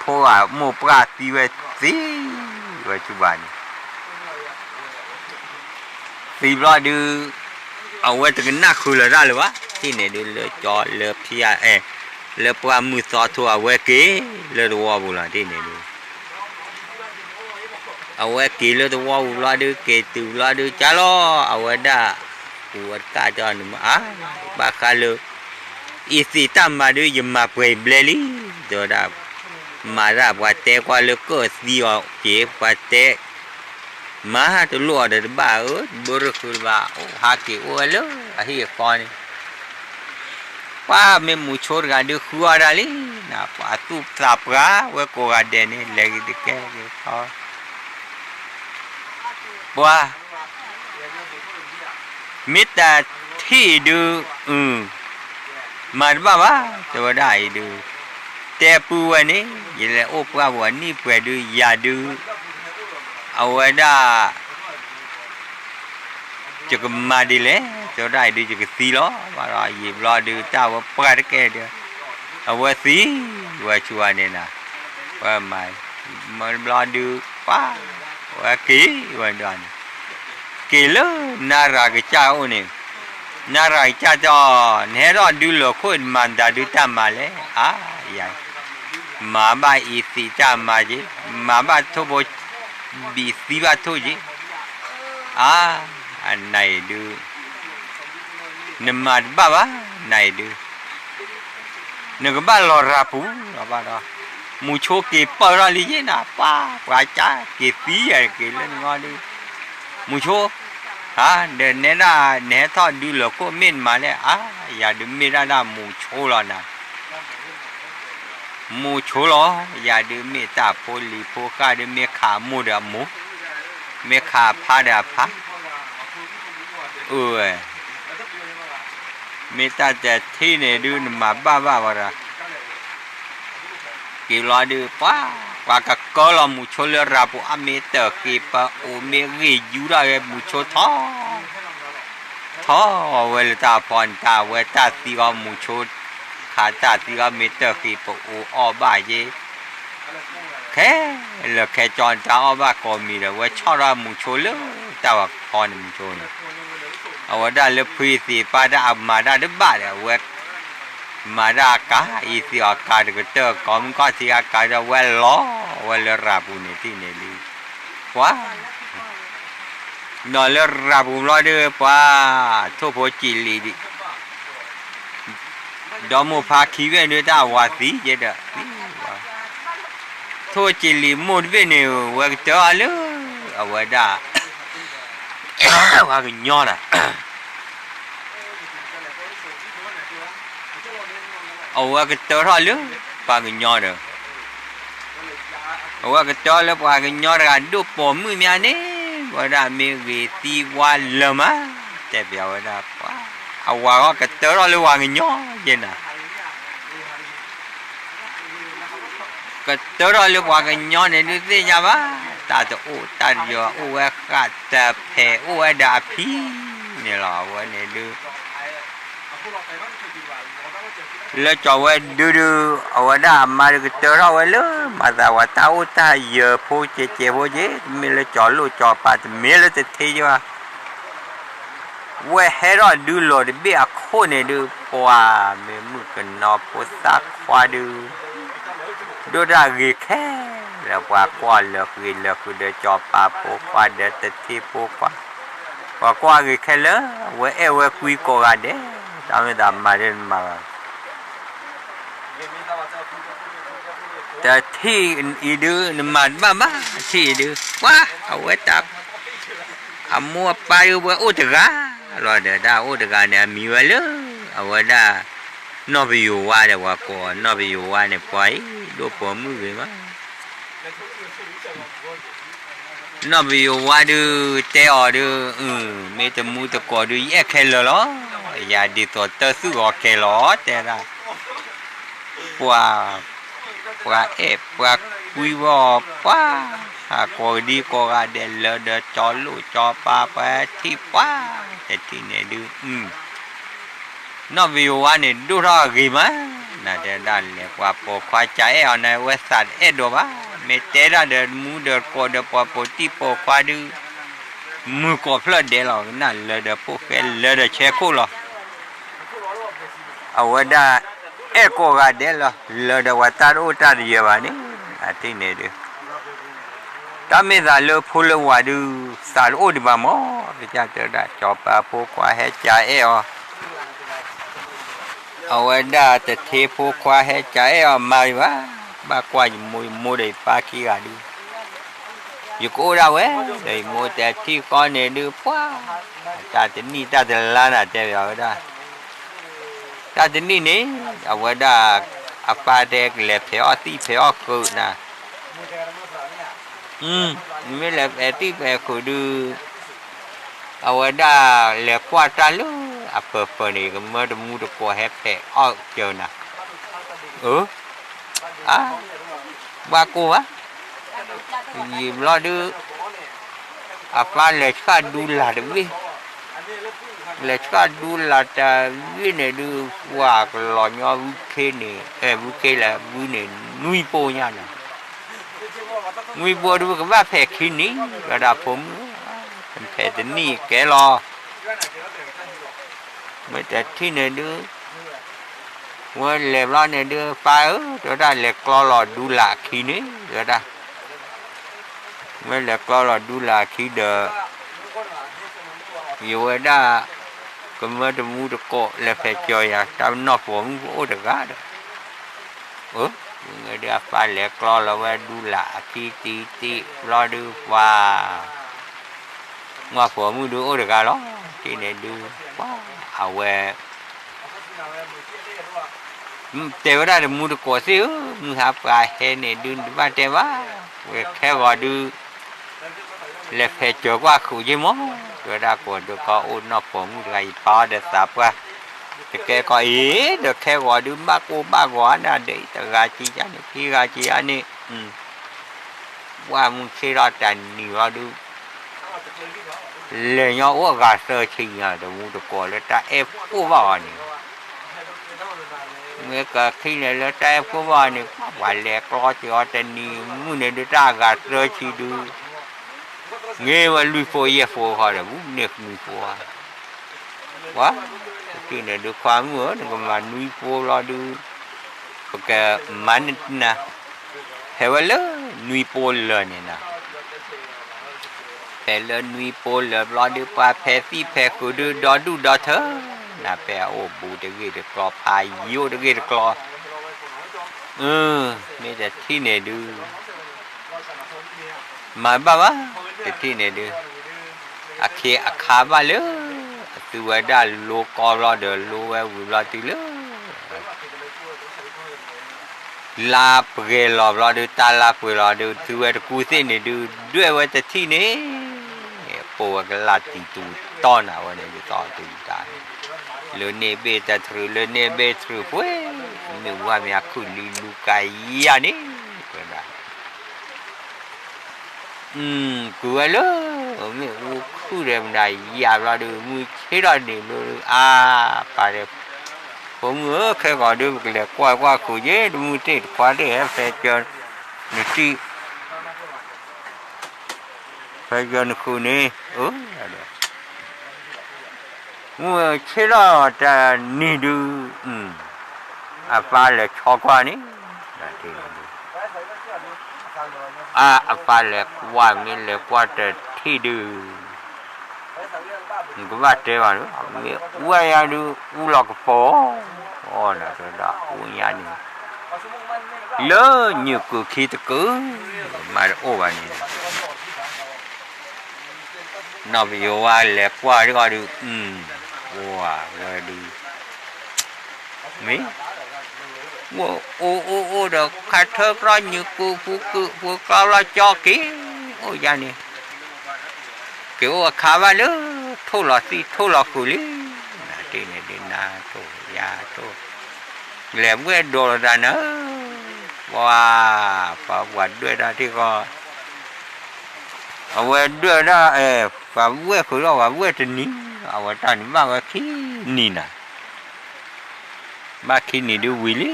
ဖိအမိၢ်ပှၢ်သံဝဲသံဝဲဆူၣ်ဘၣ်န့ၣ် သံဘျီဒုး အဝဲတကနၣ်ဃုာ်လၢၤတၢ်လၢၤဘၣ် ထံၣ်န့ၣ်ဒုး လၢကၠီလၢဖံးအဲ လၢပှၢ်မုၢ်သီထိအဝဲက့ၤလၢသဝီပူၤလီၤ ထံၣ်န့ၣ်ဒုး အဝဲက့ၤလၢသဝီပူၤဘျီဒုး က့ၤတုၤဘျီဒုး ကၢ်လီၤ အဝဲဒၣ် ပူၤဝဲတကးဒီးနမ့ၢ်အါ ဘၣ်ဃးလၢ အံၤသ့ၣ်တၢ်မၤဒုး ယမၤပှဲၤအံၤဘျဲၣ်လံ တဲဝဲဒၣ် မၤတၢ်ပှၤတဲကွၢ်လၢကၢၣ်သံအီၤက့ၤ ပှၤတဲ မၤတလိၣ်အီၤဒီးတဘၣ်ဧၢ တဘၣ်ရၢၢ်ဃုတဘၣ် အိၣ်ဟးက့ၤအိၣ်ဝဲလၢအဟံၣ်အဃီန့ၣ် ပှၤမ့ၢ်မုဆိတဂၤဒုးဃုအီၣ်ဒၣ်လံ နပှၤသူၣ်သးပှၢ်ဝဲကိးဂၤဒဲးန့ၣ် လဲၤက့ၤတကဲက့ၤခီ ပှၤ မ့ၢ်တၢ်ထံၣ်ဒုး အု မၤတဘၣ်ဘၣ် တဲဝဲဒၣ်အံၤဒုး တဲပုၢ်ဝဲန့ၣ် ယလဲၤအိၣ်ပှၢ်ပူၤအနံၣ်ပှဲၤဒုး ယၤဒုး အဝဲဒၣ် ယကမၤဒ်လဲၣ် တဲဝဲဒၣ်အံၤဒုး ယကသံလီၤ ဘၣ်ဒီးယံာ်ဘျီဒုး တၢ်ဝဲပှၢ်တကဲဒုး အဝဲသံ ဝဲဆူၣ်ဝဲန့ၣ်နၤ ဝဲမၤ မၤဘျီဒုး ပှၢ် ဝဲက့ၤဝဲဒၣ်န့ၣ် က့ၤလၢနၤရၤကစၢ်အိၣ်န့ၣ် နၤရၤကစၢ်တဲအီၤ နဟဲထီၣ်ဒုးလၢာ်ခိၣ်နမၤနတၢ်ဒုးတၢ်မၤလဲၣ် အါ ယၤ မၤဘၣ်အံၤသ့ၣ်တၢ်မၤက့ၤ မၤဘၣ်ထိၣ်ဖိ ဘံၣ်သံဘၣ်ထိၣ်က့ၤ အါ အနၤအံၤဒုး နမၤတဘၣ်ဘၣ် နၤအံၤဒုး နကဘၣ်လီၤရၤပူၤလီၤဘၣ်ဒီး မူၤဆိက့ၤပၢၢ်ထီၣ်လံယ့ၢ်နၤ ပှၤ ပှၤကးက့ၤသံယၤက့ၤလၢနဂီၢ်ဒုး, မူၤဆိ, ဧါ, ဒီးနဲဒၣ် နဟဲထီၣ်ဒုးလၢခိၣ်မ့ၢ်နမၤလဲၣ်, အါ, ယၤဒုးမ့ၢ်ဒၣ်ဒၣ်မူၤဆိလီၤနၤ မူၤဆိလီၤ, ယၤဒုးမ့ၢ်တၢ်ဖိလံၤဖိဃၢ်ဒုးမ့ၢ်ခးအမိၢ်ဒီးအမိၢ်, မ့ၢ်ခးအဖါဒီးအဖါ, အၢဝဲ, မ့ၢ်တၢ်တထံၣ်န့ၣ်ဒုးနမၤဘၣ်ဘၣ်ဝဲဒီး က့ၤလီၤဒုး ပှၤ, ပှၤကကၢလီၤမူၤဆိလၢရၤပူၤအါ မ့ၢ်တၢ်ဃ့ပအိၣ် မ့ၢ်ဂ့ၢ်ယူၤထီၣ်ဝဲမူၤဆိထီၣ် ထီၣ်ဝဲလၢတၢ်ဖီန့ၣ် တၢ်ဝဲတၢ်သံအီၤမူၤဆိ, ခးတၢ်သံအီၤ မ့ၢ်တၢ်ဃ့ပအိၣ်အီၣ်ဘၣ်ယ့ၢ်, ခဲလၢာ်ခဲကၠီတၢ်အီၣ်ဘၣ်ကိးမံၤဒီး ဝဲဆီၣ်ထီၣ်မူၤဆိလၢတၢ်ဝဲဖီန့ၣ်မူၤဆိန့ၣ်, အဝဲဒၣ်လၢဖုအံၤသ့ၣ်ပၢ်တၢ်အမၤတၢ်တဘၣ်ဒီး အဝဲ မၤတၢ်အကၤ အံၤသ့ၣ်အီၤကၤတကတၢၢ် ကိးမုၢ်ကီၢ်ထံအကၤဒီး ဝဲလီၤဝဲလၢရၤပူၤန့ၣ် ထံၣ်န့ၣ်လံ, ပှၤ, ဒီးလၢရၤပူၤဘျီဒုး ပှၤ, ထိၣ်ဖိကၠံာ်လံၤဒံး, ဒီမိၢ်ဖါခံဘ့ၣ်ဒုး တၢ်ဝၤသံယဲဒီး, ထိၣ်ဖိကၠံာ်လံၤမိၢ်တဘ့ၣ်န့ၣ် ဝဲကတၢၢ်အီၤလၢ အဝဲဒၣ် ပှၤကညီဒီး အဝဲကတၢၢ်ထီၣ်လၢ ပှၤကညီဒီး, အဝဲကတၢၢ်လၢပှၤကညီတဂၤ ဒိၣ်ပိာ်မုၣ်မးန့ၣ်, ဝဲဒၣ်မ့ၢ်ဂ့ၤသံဝါလၢာ်မး, တဲပျးဝဲဒၣ်, အဝၤဂီၢ်ကတၢၢ်ထီၣ်လၢပှၤကညီယဲနၤ ကတၢၢ်ထီၣ်လၢပှၤကညီန့ၣ် ဒုးသ့ၣ်ညါဘၣ်, တၢ်တအိၣ်တၢ်တယီၤအိၣ်ဝဲဃးတဖျဲးအိၣ်ဝဲဒီးအဖံန့ၣ်လီၤ. အဝဲန့ၣ်ဒုး လၢကၠီၤဝဲဒုဒုး အဝဲဒၣ်အမါဒုးကတၢၢ်ထီၣ်ဝဲလၢ မၤသးဝဲတၢ်အိၣ်တၢ်ယၢၤဖိကဲးကဲးဖိက့ၤ တမ့ၢ်လၢကၠီၤလိၣ်ကၠီၤပၤ တမ့ၢ်လၢတထ့ယဲဘၣ် ဝဲဟဲထီၣ်ဒုးလီၤတဘ့ၣ်အခိၣ်န့ၣ်ဒုး ပှၤမ့ၢ်မုၣ်ကနီၤဖိသၣ်ခွါဒုး ဒိၣ်တၢ်ဂ့ၤခဲလၢာ် ပှၤကွၢ်လၢာ်ဃ့လၢာ်ဃုာ်ဒီးကၠီၤပၤဖိခွါဒီးတထ့ဖိခွါ ပှၤကွၢ်ဂ့ၤခဲလၢာ် ဝဲအဲၣ်ဝဲကွံကိးဂၤဒဲး တၢ်မ့ၢ်သးမၤဒ်မၤဘၣ် တထံၣ်အံၤဒုး နမၤတဘၣ်ဘၣ် ထံၣ်အံၤဒုး ပှၤ အဝဲတၢ် အမိၢ်အပၢ်ဒုး ဝဲအိၣ်တဂၤလီၤဒီး တၢ်အိၣ်တဂၤန့ၣ် အမံၤဝဲလၢ အဝဲဒၣ် နီၢ်ပယိၤဝါဒီး ပှၤကိးအီၤ နီၢ်ပယိၤဝါန့ၣ် ပှၤအံၤ ဒိၣ်ပိာ်မုၣ်ဂ့ၤမး နီၢ်ပယိၤဝါဒုး တဲအီၤဒုး မ့ၢ်တမူတကိးဒုး ယအဲၣ်ခဲလၢာ်လီၤ. ယၤဒ်သိးတၢ်သူၣ်ဂီၤခဲလီၤ တဲဒၣ် ပှၤ ပှၤအဲၣ်ပှၤကွံဝဲအီၤ ပှၤ ဟးကိးကဒံကိးဂၤဒဲး လၢဒီးကၠီၤလိၣ်ကၠီၤပၤ ပှၤထံၣ်ပှၤ တထံၣ်န့ၣ်ဒုး နီၢ်ပယိၤဝါန့ၣ် ဒိၣ်ထီၣ်အဂ့ၤမး နတဲဒၣ်လဲာ် ပှၤပိာ်ခွါကအဲၣ်အီၤန့ၣ် ဝဲသးတအဲၣ်ဒိးဘၣ် မ့ၢ်တဲဒၣ်ဒီးမူဒီးကိးဒီးပှၤပိာ်တံၢ်ပိာ်ခွါဒုး မုၢ်ကိးဖျၢၣ်ဒဲးလီၤ ကနၣ်လၢဒီးပိာ်ဃဲလၢဒီးဆဲခိၣ်လီၤ အဝဲဒၣ် အဲၣ်ကိးဂၤဒဲးလီၤ လၢဒီးပှၤတၢ်တအိၣ်တၢ်တယၢၤဘၣ်န့ၣ် အထံၣ်န့ၣ်ဒုး တၢ်မ့ၢ်သးလၢဖိလၢဝၤဒုး သးတအိၣ်ဒံးဘၣ်မး ကစၢ်တဲဒၣ် ကၠီၤပၤဖိခွါဟဲကအဲၣ်အီၤ အဝဲဒၣ်တထ့ဖိခွါဟဲကအဲၣ်အီၤမၤဒံးဘၣ် ဘၣ်ကွၢ်ယမိၢ် ယမိၢ်ဒီးယပၢ်ခံဂၤဒုး ယကအိၣ်ဒၣ်ဝဲ ဒီးယမိၢ်တဲထံၣ်ဃီန့ၣ်ဒုး ပှၤ တၢ်တနံၣ်တၢ်တလါနၤတဲဝဲဒၣ် တၢ်တနံၣ်န့ၣ် အဝဲဒၣ် အပၢ်တဲကလဲၤဖဲးအီၣ်သံၣ်ဖဲးအီၣ်ဃုာ်နၤ မ့ၢ်လဲၤဖဲးသံၣ်ဖဲးဃုာ်ဒုး အဝဲဒၣ်လဲၤကွၢ်တၢ်လၢအပၢၤပၢၤန့ၣ် ကမၢတမူတကိးဟဲဖဲးအီၣ်ကၢနၤ အၢ အါ ဘၣ်ကိၢ်ဘၣ် ယံာ်ဘျီဒုး အပၢ်လဲၤဆှၣ်ဒူလၢ်တဘ့ၣ် လဲၤဆှၣ်ဒူလၢ်တဘ့ၣ်န့ၣ်ဒုး ဝၢ်ကလီၤညီဝုခ့န့ၣ် အဲၣ်ဝုခ့လၢဝုန့ၣ် နွံပိၢ်ညါန့ၣ် နွံပိၢ်ဒုး ကဘၣ်ဖဲးခံနံၣ် ဝဲဒၣ်ဖိမုၣ် ဖဲးတနံၣ်ကဲလီၤ မ့ၢ်တထံၣ်န့ၣ်ဒုး ဝဲလဲၤဘျီန့ၣ်ဒုး ပၢ်ဧၢ တဲဝဲဒၣ်လဲၤကျီလီၤဒူလၢ်အခံန့ၣ် တဲဝဲဒၣ် မ့ၢ်လဲၤကျီလီၤဒူလၢ်အခံဒီး ယဝဲဒၣ် ကမၢတမူတကိးလဲၤဖဲးကၠီၤယၤ တၢ်နီၢ်ပိာ်မုၣ်ကအိၣ်တဂၤဒီး အၢ ပှၤဒုးအဖါလဲၤကျီလီၤဝဲဒူလၢ်အခံတံၢ်တံၢ်ဘျီဒုးပှၤ မ့ၢ်ပိာ်မုၣ်ဒုးအိၣ်တဂၤလီၤ တထံၣ်န့ၣ်ဒုး ပှၤအဝဲ တဲဝဲဒၣ်တမူတကိးသ့ၣ်ဧၢ, မုၢ်ဟါပှၤဟဲန့ၣ်ဒုး နတဘၣ်တဲဘၣ်, ဝဲခဲဂီၤဒုး လဲၤဖဲးစၢၤကွၢ်ဃုာ်က့မး, တဲဝဲဒၣ်ကိးဒုးကီအိၣ်နီၢ်ပိာ်မုၣ်တဂၤ ယပာ်အီၤဒီးသးပှၢ်, တကဲကီးအံၤ ဒီးခဲဂီၤဒုး ဘၣ်ကိၢ်ဘၣ်ဂီၤနၤဒီး တဂၤကံယါန့ၣ် ခံဂၤကံယါန့ၣ် ပှၢ်မုၢ်ဆ့ၣ်ထီၣ်တနံၤလီၤဒုး လဲၤညီအိၣ်အဂၤသၢဆံညါ တမူတကိးလၢတၢ်အဲၣ်ဖိဘၣ်အီၤန့ၣ်, မ့ၢ်ကခံန့ၣ်လၢတၢ်အဲၣ်ဖိဘၣ်အီၤန့ၣ် ပှၤလဲၤကျီစ့ၢ်အီၤတနံၤမုၢ်န့ၣ်ဒုး တၢ်အဂၤသၢဆံဒုး မ့ၢ်ဝဲလွံၢ်ဖိယဲၢ်ဖိဃီဒီး ဘူးန့ၢ်နွံဖိဧါ, ပှၤ တထံၣ်န့ၣ်ဒုး ခွါမုၣ်ဧၢ နကမၤနွံဖိလီၤဒုး ပကမၤန့ၢ်နၤ, ဖဲဝဲလၢနွံဖိလၢာ်န့ၣ်နၤ ဖဲလၢနွံဖိလၢာ်ဘျီဒုး ပှၤဖဲသံၣ်ဖဲဃုာ်ဒုး ဒီဒူၣ်ဒီထၢ နၤဖဲအအိၣ်ဘူးတဂ့ၢ်တကျီ ဖးယိၣ်တဂ့ၢ်တကျီ, မ့ၢ်တထံၣ်န့ၣ်ဒုး မၤဘၣ်ဘၣ်, တထံၣ်န့ၣ်ဒုး အခ့အခါဘၣ်လၢ အသုဝဲဒၣ်လိကီဘျီဒီး လိဝဲဝံၤဘျီတုၤလၢ လါပှဲၤလီၤဘျီဒုး တၢ်လါပှဲၤလီၤဒုး သုဝဲတကူသ့ၣ်န့ၣ်ဒုး ဒွဲၣ်ဝဲတထံၣ်န့ၣ်, ပိာ်ဝဲကလၢ်တံၤတူၤတီၢ်နၤဝဲန့ၣ် ဒ်သိးတုၤတၢ်န့ၣ်, လၢန့ၣ်ဘ့ၣ်တထြူး လၢန့ၣ်ဘ့ၣ်ထြူးပှဲၤ, မ့ၢ်ဝဲမ့ၢ်အခုၣ်လံလူကၤယၤန့ၣ်, တဲဒၣ် ကုၤဝဲလၢ မ့ၢ်အူခုၣ်ဒီးမတၤယၤဘျီဒုး မုၢ်ဆ့ၣ်ထီၣ်န့ၣ်ဘျီဒုး အါ ပာ်ဒီး ဖိမုၣ်ဧၢ ခဲဂီၤဒုး ပကလဲၤကွၢ်ကွၢ်ခိၣ်က့ၤ တမုၢ်တ့ၢ်တခွါတ့ၢ် ဟဲဖဲကၢၤ နတံၢ် ဖဲကၢၤနဃုာ်န့ၣ် အၢ မုၢ်ဆ့ၣ်ထီၣ်တနံၤဒုး အပၢ်လဲၤဆီကွၢ်န့ၣ် ဒ် အါ အပၢ်လဲၤကွၢ် မ့ၢ်လဲၤကွၢ်တထံၣ်ဒုး နကဘၣ်တဲဘၣ်ဒီး မ့ၢ်အူဝဲယါဒုး အူလီၤကပီၤ အီၣ်နၤတဲဒၣ် အူညါန့ၣ် လၢညုၢ်ကုၢ်ခံတကုၢ် မၤတအိၣ်ဘၣ်န့ၣ် နီၢ်ပယိၤဝါလဲၤကွၢ်ဒ်ဂီၤဒုး ဝဲဒုး မ့ၢ် အိၣ်အိၣ်အိၣ်ဒီး ခါထၢကြီညုၢ်ကုၢ် ဖူကုၢ် ဖူကျီလီၤကၠီက့ၤ အိၣ်ယါန့ၣ် က့ၤအိၣ်အခါဘၣ်လၢ ထိၣ်လီၤသံၣ်ထိၣ်လီၤဃုာ်လံ နၤတ့ၢ်န့ၣ်ဒုး နၤထိၣ်ယၤထိၣ် လဲၤဘှဲၣ်ဒိးလီၤတၢ်နၤ ပှၤ ပှၤပှၤဒွဲၣ်တၢ်ထံၣ်ဃီ အဝဲဒွဲၣ်ဝဲဒၣ် ပှၤဝဲၢ်ဃုာ်ဒီးပှၤဝဲၢ်တနံၤ အဝဲတၢ်န့ၣ်ဘၣ်ဝဲခံနံၤနၤ ဘၣ်ခံနံၤဒုးဝံၤလံ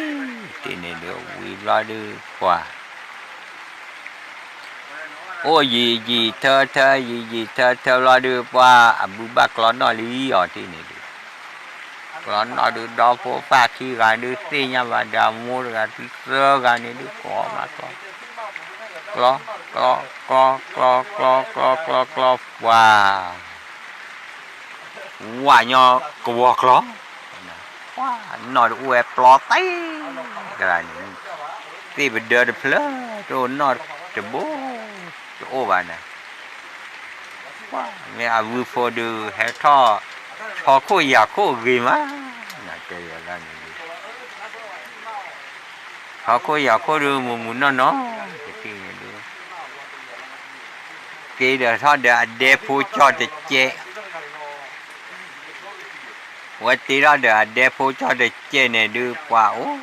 တ့ၢ်န့ၣ်ဒုးဝံၤဘျီဒုးပှၤ အိၣ်ယံာ်ယံာ်ထၢထၢ ယံာ်ယံာ်ထၢထၢဘျီဒုး ပှၤအဘုဘၣ်ကျီနီၣ်လံအီၤတ့ၢ်န့ၣ်ဒုး ကျီနီၣ်ဒုး ဒီဖိပၢ်ခံဂၤဒုး သ့ၣ်ညါဘၣ်ဒီး အမိၢ်တဂၤတသၢဂၤန့ၣ်ဒုး ကိးမၤကျီ ကျီ ကျီ ကျီ ကျီ ကျီ ကျီ ကျီ ကျီ ကျီ ပှၤ ဝၣ်ညီကဝီၤကျီ ပှၤနီၣ်တအိၣ်ဝဲပျီသ့ ကရၤန့ၣ် သ့ၣ်ပဒၢတဖျၢၣ် တအိၣ်နီၣ်တဘိ တအိၣ်ဘၣ်နၤ မ့ၢ်အဝံဖိဒုး ဟဲထီၣ် ဟီၣ်ခိၣ်ယာ်ခိၣ်ဂ့ၤမး နတဲယၤလၢန့ၣ် ဟီၣ်ခိၣ်ယာ်ခိၣ်ဒုး မုၢ်မုၢ်နီၢ်နီၢ် တထံၣ်န့ၣ်ဒုး က့ၤဒီးထီၣ်ဒီးအဒဲဖိကၠီတကဲး ဝဲတ့ထီၣ်ဒီးအဒဲဖိကၠီတကဲးန့ၣ်ဒုး ပှၤအိၣ်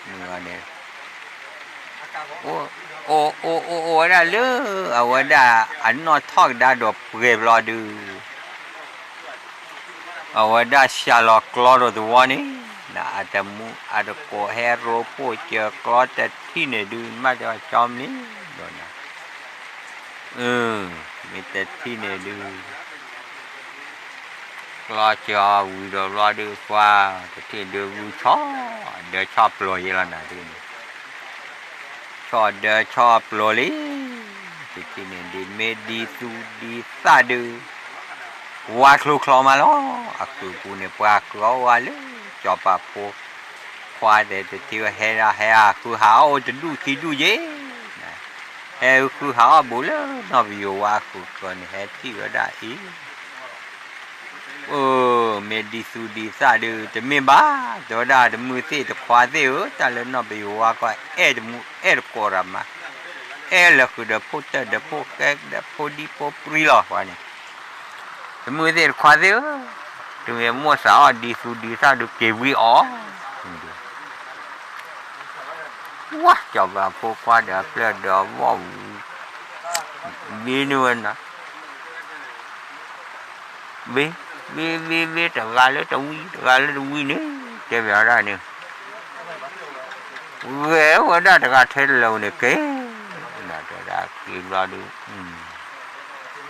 မုၢ်ဂီၤန့ၣ် အိၣ်အိၣ်အိၣ်ဝဲဒၣ်လၢ အဝဲဒၣ်အနီၣ်ထီၣ်ကဒါဒီးပှဲၤဘျီဒုး အဝဲဒၣ်ဆှၢလီၤကျီဒီးသဝီန့ၣ် နအတမူအတကိးဟဲရိဖှိၣ်စၢၤကျီတထံၣ်န့ၣ်ဒုး မ့ၢ်တဲကၠီမနုၤဒီးနၤ မ့ၢ်တထံၣ်န့ၣ်ဒုး ကျီစၢၤဝံၤဒီးဘျီဒုး ပှၤတထံၣ်ဒုး ဂုၢ်ဆီၣ်ဒၢဆီၣ်ပျိၤယဲလီၤနၤဒုးန့ၣ် ဆီၣ်ဒၢဆီၣ်ပျိၤလံ တထံၣ်န့ၣ်ဒုး မ့ၢ်ဒ်သူၣ်ဒ်သၣ်ဒုး ဝါချိချီမးလီၤ အကုၢ်ပူၤန့ၣ် ပှၤကုၢ်အီၣ်ဝါလၢ ကၠီၤပၤဖိ ခွါတဲတထံၣ်ဝဲ ဟဲဒၣ်ဟဲဟးဃုဟးအီၣ်အိၣ်တဒူၣ်ခံဒူၣ်ယဲ, ဟဲဃုဟးအီၣ်ဘူးလၢနီၢ်ပယိၤဝါဃုာ်ကီန့ၣ် ဟဲထံၣ်ဝဲဒၣ်အံၤ, အိ, မ့ၢ်ဒ်သူၣ်ဒ်သၣ်ဒုး တမ့ၢ်ဘၣ်, တဲဝဲဒၣ်တမုၢ်သ့ၣ်တခွါသ့ၣ်ဧၢ, တၢ်လၢနီၢ်ပယိၤဝါကီ အဲၣ်တမူအဲၣ်တကိးရၤမး, အဲၣ်လၢဃုာ်ဒီးဖိတၢၢ်ဒီးဖိဃဲဒီးဖိဒံဖိပြံလီၤ ပှၤန့ၣ် တမုၢ်သ့ၣ်တခွါသ့ၣ်ဧၢ, တုၤမ့ၢ်မိၣ်စးအီၣ်ဒ်သူၣ်ဒ်သၣ်ဒုးက့ၤဝံအီၤ, ဝါ ကၠီၤပၤဖိခွါဒီးအပျဲၢ်ဒီးအဝီၢ်ဝူ, ဘ့န့ၢ်ဝဲနၤ, ဘ့, ဘ့ဘ့ဘ့ တဂၤလၢတဝံ တဂၤလၢတဝံန့ၣ်, တဲဘၣ်ဝဲဒၣ်န့ၣ် ဂဲၤဝဲဒၣ်တဂၤထဲတလၢာ်န့ၣ်က့ၤ, တဲဝဲဒၣ်က့ၤဘျီဒုး,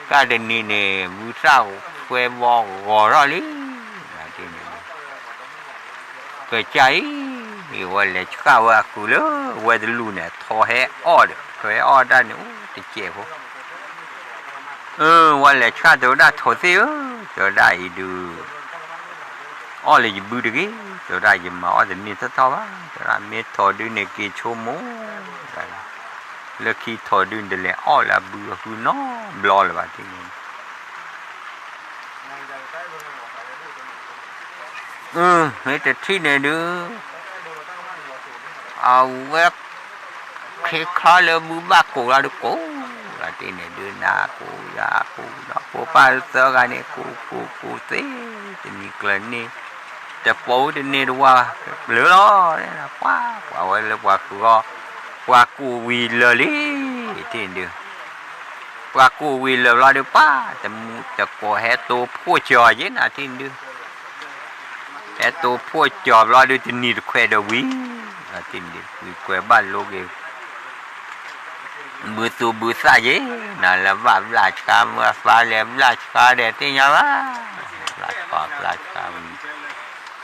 ကၢ်တနံၤန့ၣ် ဝံသၣ်ခွဲဘီဂီၤထီၣ်လံ, န့ၣ်, ကစၢ်အံၤ, ဝဲလဲၤဆှၣ်ဝဲအဃုာ်လၢ ဝဲတလူၢ်န့ၣ် ထိးဟဲအီၣ်ဒီး ထိးဟဲအီၣ်တၢ်န့ၣ် အိၣ်တစဲးဖိ ဝဲလဲၤဆှၣ်တဲဝဲဒၣ်ထိးသ့ၣ်ဧၢ, တဲဝဲဒၣ်အံၤဒုး, အီၣ်လၢယဘုတဂ့ၤ, တဲဝဲဒၣ်ယမၤအီၣ်တန့ၢ်ထီၣ်ထီၣ်ဘၣ်, တဲဝဲဒၣ်မ့ၢ်ထိးဒုးန့ၣ်က့ၤဆိကမိၣ်, လၢခံထိးဒုးန့ၣ်တလဲၤအီၣ်လၢအဘုအဃုနီတဘျီလၢၤဘၣ်န့ၣ် မ့ၢ်တထံၣ်န့ၣ်ဒုး, အဝဲ ခ့ခါလၢဘုဘၣ်ကိးလီၤဒုးကိး, လီၤတ့ၢ်န့ၣ်ဒုး နၤကိးယၤကိးဒီး ဖိပၢ်သၢဂၤန့ၣ် ကိးကိးကိးသ့, တနံၤကျၢၤန့ၣ် တပိာ်တန့ၢ်တဝၢ်လၢလီၤ, ပှၤ ပှၤဝဲလၢပှၤဃုာ်အီၤ, ပှၤကိးဝံၤလၢာ်လံ, တ့ၢ်န့ၣ်ဒုး ပှၤကိးဝံၤလၢာ်ဘျီဒုး ပှၤ တမူတကိးဟဲတိဖှိၣ်ကၠီၤယဲနၤတ့ၢ်န့ၣ်ဒုး, ဟဲတိဖှိၣ်ကၠီၤဘျီဒုးတနံၤတခွဲးဒီးဝံၤ, တ့ၢ်န့ၣ်ဒုး ဝံၤကွဲးဘၣ်လိက့ၤ ဘုသူၣ်ဘုသၣ်ယဲ, နၤလၢဘၣ်ဘျၣ်ဆှါ မ့ၢ်အသးလဲၤဘျၣ်ဆှါဒီးသ့ၣ်ညါဘၣ်, ဘျၣ်ဆှါဘျၣ်ဆှါဝံၤ, ဃ့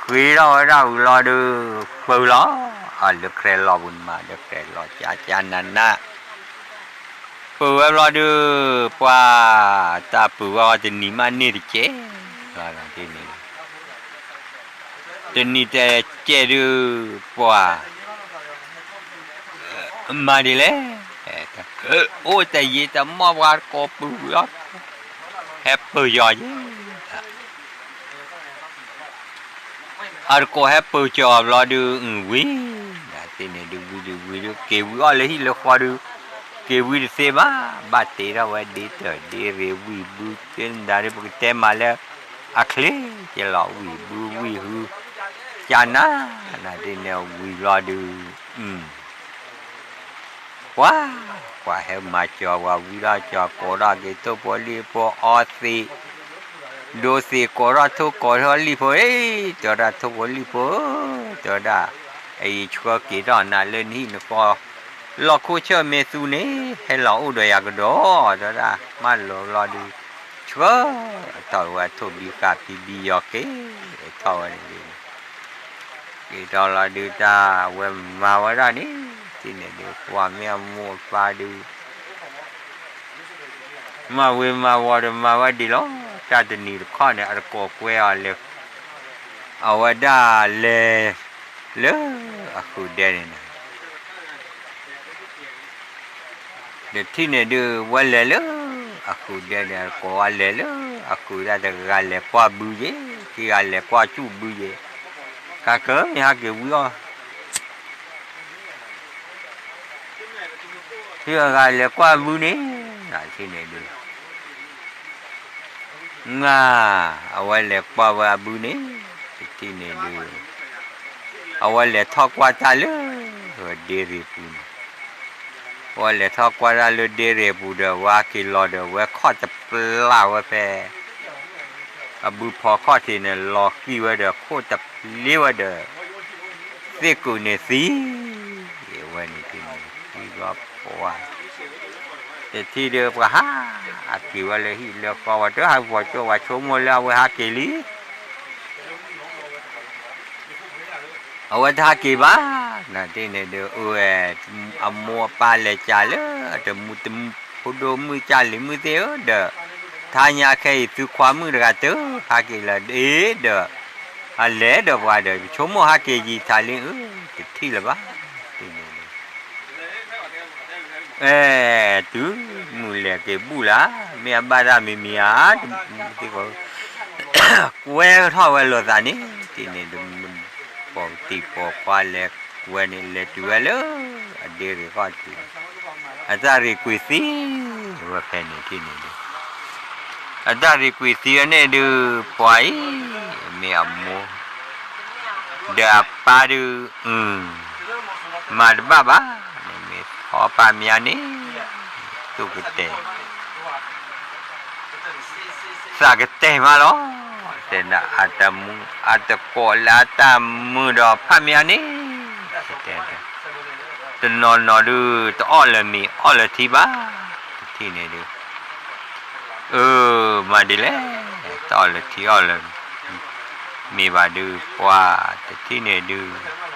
ထီၣ်ဝဲဒၣ်ဝံၤလီၤဒုး, ပၢၤလီၤ, အလၢကြဲးလီၤပူၤနမၤ လၢကြဲးလီၤကၠးကၠးနးနး ပၢၤဝဲဘျီဒုး, ပှၤ တၢ်ပၢၤဝဲတနံၤမးန့ၢ်တကဲး, လီၤတ့ၢ်န့ၣ် တနံၤတကဲးဒုး, ပှၤ မၤဒ်လဲၣ်, အိၣ်တယံာ်တမီၢ်ပှၤတကိးပၢၤဝံၤလီၤ, ဟဲပၢၤယီၤယဲ, အတကိးဟဲပၢၤကၠီၤဘျီဒုး, ဝံၤ, နၤတ့ၢ်န့ၣ်ဒုး ဝံၤဒုးဝံၤဒုး က့ၤဝံၤအီၣ်လၢဟံၣ်လၢဃီဒုး, က့ၤဝံၤတသ့ဘၣ်, ဘၣ်တ့ထီၣ်ဝဲဒ့တၢၢ်ဒ့ရ့ၣ်ဝံၢ်ဘု, ကဲနဒါဒုး ပကတဲမၤလၢ အချ့ကဲလီၤ ဝံၢ်ဘုဝံၢ်ဟု, ကၠးနၤ, နၤတ့ၢ်န့ၣ်ဝံၤဘျီဒုး, ပှၤ, ပှၤဟဲမၤကၠီၤပှၤဝံၤဒီးကၠီၤကိးထီၣ်က့ၤထိၣ်ဖိလံၣ်ဖိအီသံး, ဒိသံးကိးထီၣ်ထိၣ်ကိးထီၣ်လံၣ်ဖိ, တဲဝဲဒၣ်ထိၣ်ဖိလံၣ်ဖိ, တဲဝဲဒၣ်, အအံၤဆှၢက့ၤထီၣ်နၤလၢနဟံၣ်နဃီ, လီၢ်ခိၣ်ဆၢၣ်မ့ၢ်သူန့ၣ် ဟဲလီၤအိၣ်ဒီးယၤကဒီး, တဲဝဲဒၣ် မၢလီၤဘျီဒုး, ဆှၢထီၣ်ဝဲထိၣ်ဘံဃာ်ဖံဘံယီၤက့ၤ, ထီၣ်ဝဲန့ၣ်ဒုး က့ၤထီၣ်လီၤဒုး တၢ်ဝဲမၤဝဲဒၣ်န့ၣ်, တ့ၢ်န့ၣ်ဒုး ပှၤမ့ၢ်အမိၢ်အပၢ်ဒုး မၤဝ့ၤမၤဝီၤဒီးမၤဝဲဒ်လီၤ, တၢ်တနံၤတခီန့ၣ် အတကိးကွဲအီၤလဲၤ, အဝဲဒၣ်လဲၤလၢအဃုာ်ဒဲန့ၣ်န့ၣ် တထံၣ်န့ၣ်ဒုး ဝဲလဲၤလၢအဃုာ်ဒဲန့ၣ် ကိးဝဲလဲၤလၢအဃုာ်ဒဲ တဂၤလဲၤကွၢ်ဘုယဲ, ခံဂၤလဲၤကွၢ်စူၣ်ဘုယဲ, ကကမ့ၢ်ဟးက့ၤဝံၤအီၤ ခံဂၤလဲၤကွၢ်ဘုန့ၣ်, တထံၣ်န့ၣ်ဒုး မၤ, အဝဲလဲၤကွၢ်ဝဲအဘုန့ၣ်, တထံၣ်န့ၣ်ဒုး အဝဲလဲၤထီၣ်ကွၢ်တၢ်လၢ ဒ့ရ့ၣ်ပူၤန့ၣ်, အဝဲလဲၤထီၣ်ကွၢ်တၢ်လၢဒ့ရ့ၣ်ပူၤဒီး ဝဲဟးက့ၤလီၤဒီး ဝဲခီၣ်တပျၢ်ဝဲဖဲ အဘုဖီခီၣ်ထံးန့ၣ် လီၤဃံၤဝဲဒီး ခိၣ်တပျ့ၤဝဲဒီး သ့ၣ်ကုာ်န့ၣ်သံ, ဝဲန့ၣ်သံန့ၣ် သံဘျီပှၤ တထံၣ်ဒီးပှၤဟးက့ၤဝဲလၢဟံၣ်လၢဃီ ပှၤတဟးဂီၤကၠိပှၤဆိကမိၣ်လၢအဝဲဟးက့ၤလံ, အဝဲတဟးက့ၤဘၣ်, နတ့ၢ်န့ၣ်ဒီး အဝဲ အမိၢ်အပၢ်လဲၤကးလၢတမူတမူ ဖိဒိၣ်မုၣ်ကၢ်လံၤမုၣ်သ့ၣ်ဧၢဒီး ထါညါခဲအံၤသုခွါမုၣ်တဂၤတဟးက့ၤလၢၤဒီး အလဲၤဒီးပှၤဒီး ကဆိကမိၣ်ဟးက့ၤယံာ်ထးလံ အၢ တထံၣ်လၢၤဘၣ်, တထံၣ်န့ၣ်ဒုး အဲ တုၤမုၢ်လဲၤက့ၤဘူၣ်လၢ် မ့ၢ်အဘၣ်တၢ်မံၤမံၤဧါ, ကွဲထီၣ်ဝဲလိာ်သးန့ၣ် တထံၣ်န့ၣ်ဒုး ပိာ်တံၤပိာ်ခွါလဲၤကွဲန့ၣ် လဲၤတုၤဝဲလၢ အဒ့ဂ့ၤကီၢ်တုၤ အတၢ်ရ့ကွံာ်သံဝဲဖဲန့ၣ် တထံၣ်န့ၣ်ဒုး အတၢ်ရ့ကွံာ်သံဝဲန့ၣ်ဒုး ပှၤအံၤ မ့ၢ်အမိၢ် ဒီးအပၢ်ဒုး မၤတဘၣ်ဘၣ်န့ၣ် မ့ၢ်ထီၣ်ပာ်မၠါန့ၣ် သူၣ်ကတဲာ် သးကတဲာ်မးလီၤ, တဲဒၣ်အတမုာ် အတကိးလၢအတၢ်မုာ်ဒီးဖးမၠါန့ၣ် တဲ တနီၤနီၤဒုး တအီၣ်လၢၤမ့ၤအီၣ်လၢၤထံဘၣ်, တထံၣ်န့ၣ်ဒုး အၢ မၤဒ်လဲၣ်, တအီၣ်လၢၤထံအီၣ်လၢၤမ့ၤဘၣ်ဒုး ပှၤတထံၣ်န့ၣ်ဒုး အၢ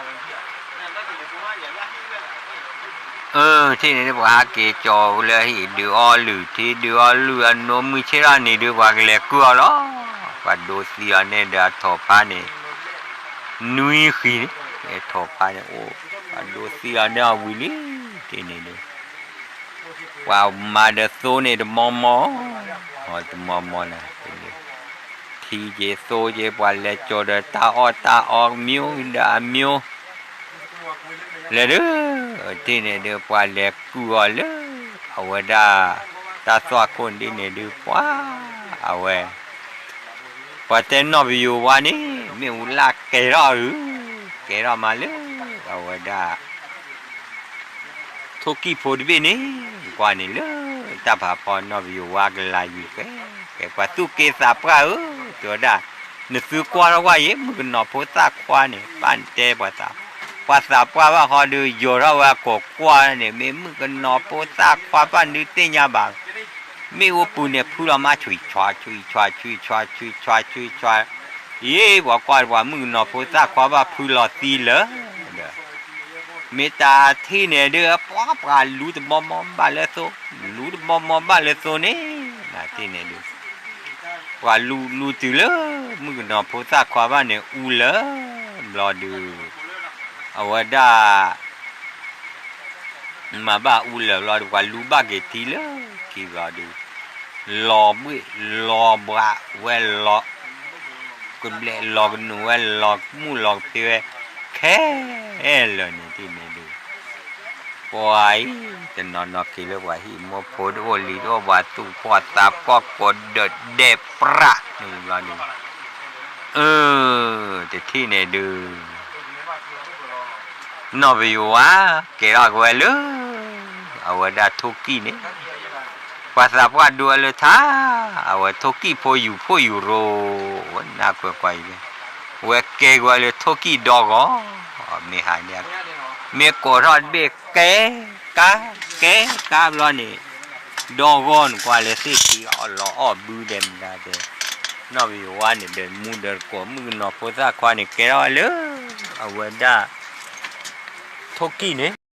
တထံၣ်န့ၣ်ဒုး ပှၤဟးက့ၤကၠီလၢဟံၣ် ဒုးအီလုၢ်ထံ ဒုးအီလုၢ်အနိမုၢ်ဆ့ၣ်ထီၣ်န့ၣ်ဒုး ပှၤကလဲၤကုၢ်အီၤလီၤ, ပှၤဒိးသံအီၤန့ၣ်ဒီးအထိၣ်ဖါန့ၣ် နွံဃံန့ၣ် အထိၣ်ဖါန့ၣ်အိၣ် ပှၤဒိးသံအီၤန့ၣ်အဝံၤလံ, တထံၣ်န့ၣ်ဒုး ပှၤမၤဒီးသိန့ၣ်တမီမီ, တမီမီနၤ ထံက့ၤသိက့ၤ ပှၤလဲၤကၠီဒီးတၢ်အီၣ်တၢ်အီ မျိုးဒီးအမျိုး လဲၤဒုး တထံၣ်န့ၣ်ဒုး ပှၤလဲၤကုၢ်အီၤလၢ အဝဲဒၣ် တၢ်သွၣ်ခိၣ်ဒ်န့ၣ်ဒုး ပှၤ အဝဲ ပှၤတဲနီၢ်ပယိၤဝါန့ၣ် မ့ၣ်အူလၢ်ကဲထီၣ်အုး ကဲထီၣ်မးလၢ အဝဲဒၣ် ထိၣ်ကံၣ်ဖိတဘ့ၣ်န့ၣ် ကွၢ်န့ၣ်လၢ တၢ်ဖးဖီနီၢ်ပယိၤဝါကလၤယံၤကဲ ကဲပှၤသူၣ်က့သးပှၢ်ဧၢ တဲဝဲဒၣ် နသုကွၢ်ထီၣ်ကွၢ်ယဲ မုၣ်ကနီၤဖိသၣ်ခွါန့ၣ် ပၢ်တဲပှၤသး ပှၤသးပှၢ်ဘၣ်ဃီဒုး ယိၤထီၣ်ဝဲအကိာ်ကွၢ်န့ၣ် မ့ၢ်မုၣ်ကနီၤဖိသၣ်ခွါဘၣ်ဒုးသ့ၣ်ညါဘၣ် မ့ၣ်အူပူၤန့ၣ် ဖုလီၤမး ဆွံၣ်ဆွါ ဆွံၣ်ဆွါ ဆွံၣ်ဆွါ ဆွံၣ်ဆွါ ဆွံၣ်ဆွါ ယ့ၣ် ပှၤကွၢ်ပှၤမုၣ်ကနီၤဖိသၣ်ခွါဘၣ်ဖုလီၤသံလၢာ်ဒီး မ့ၢ်တၢ်ထံၣ်န့ၣ်ဒုး ပှၤပှၤလူတမီမီဘၣ်လၢသိ လူတမီမီဘၣ်လၢသိန့ၣ် နထံၣ်န့ၣ်ဒုး ပှၤလူလူတုၤလၢ မုၣ်ကနီၤဖိသၣ်ခွါဘၣ်န့ၣ် အူလၢာ်ဘျီဒုး အဝဲဒၣ် မၤဘၣ်အူလၢာ်ဘျီဒုး ပှၤလူဘၣ်က့ၤထံလၢခံဘျီဒုး လီၤဘှ့ၣ်လီၤဘှးဝဲလီၤ ကဘျဲးလီၤကနူာ်ဝဲလီၤမူၣ်လီၤကဖ့ဝဲ ခဲလၢာ်န့ၣ်တထံၣ်န့ၣ်ဒုး ပှၤအံၤ တနီၤနီၤက့ၤလၢပှၤဟံၣ်မိၢ်ဖိတအိၣ်လံၤတအိၣ် ပှၤသူၣ်ဖှီၣ်သးဖှီၣ်ကိးဒၢးဒဲးပြးန့ၣ်ဘျီဒုး အၢ တထံၣ်န့ၣ်ဒုး နီၢ်ပယိၤဝါ ကဲထီၣ်က့ၤဝဲလၢ အဝဲဒၣ်ထိၣ်ကံၣ်န့ၣ် ပှၤသးပှၢ်ဒိအလၢထါ အဝဲထိၣ်ကံၣ်ဖိယူၤဖှိၣ်ယူၤရိၤ ဝဲနၢ်ကွဲးကွၢ်အံၤ ဝဲကဲက့ၤဝဲလၢထိၣ်ကံၣ်ဒီဂီၤ မ့ၢ်ဟါန့ၣ် မ့ၢ်ကိးထီၣ်တဘ့ၣ်ကဲ ကါ ကဲ ကါဘျီန့ၣ် ဒီဂီၤန့ၣ်ကွၢ်လၢသ့ၣ်ခံအီၣ်လီၤအီၣ်ဘုဒဲးမတၤတဲ နီၢ်ပယိၤဝါန့ၣ် ဒီးမူဒီးကိးမုၣ်ကနီၤဖိသၣ်ခွါန့ၣ် ကဲထီၣ်လၢ အဝဲဒၣ် ထိၣ်ကံၣ်န့ၣ်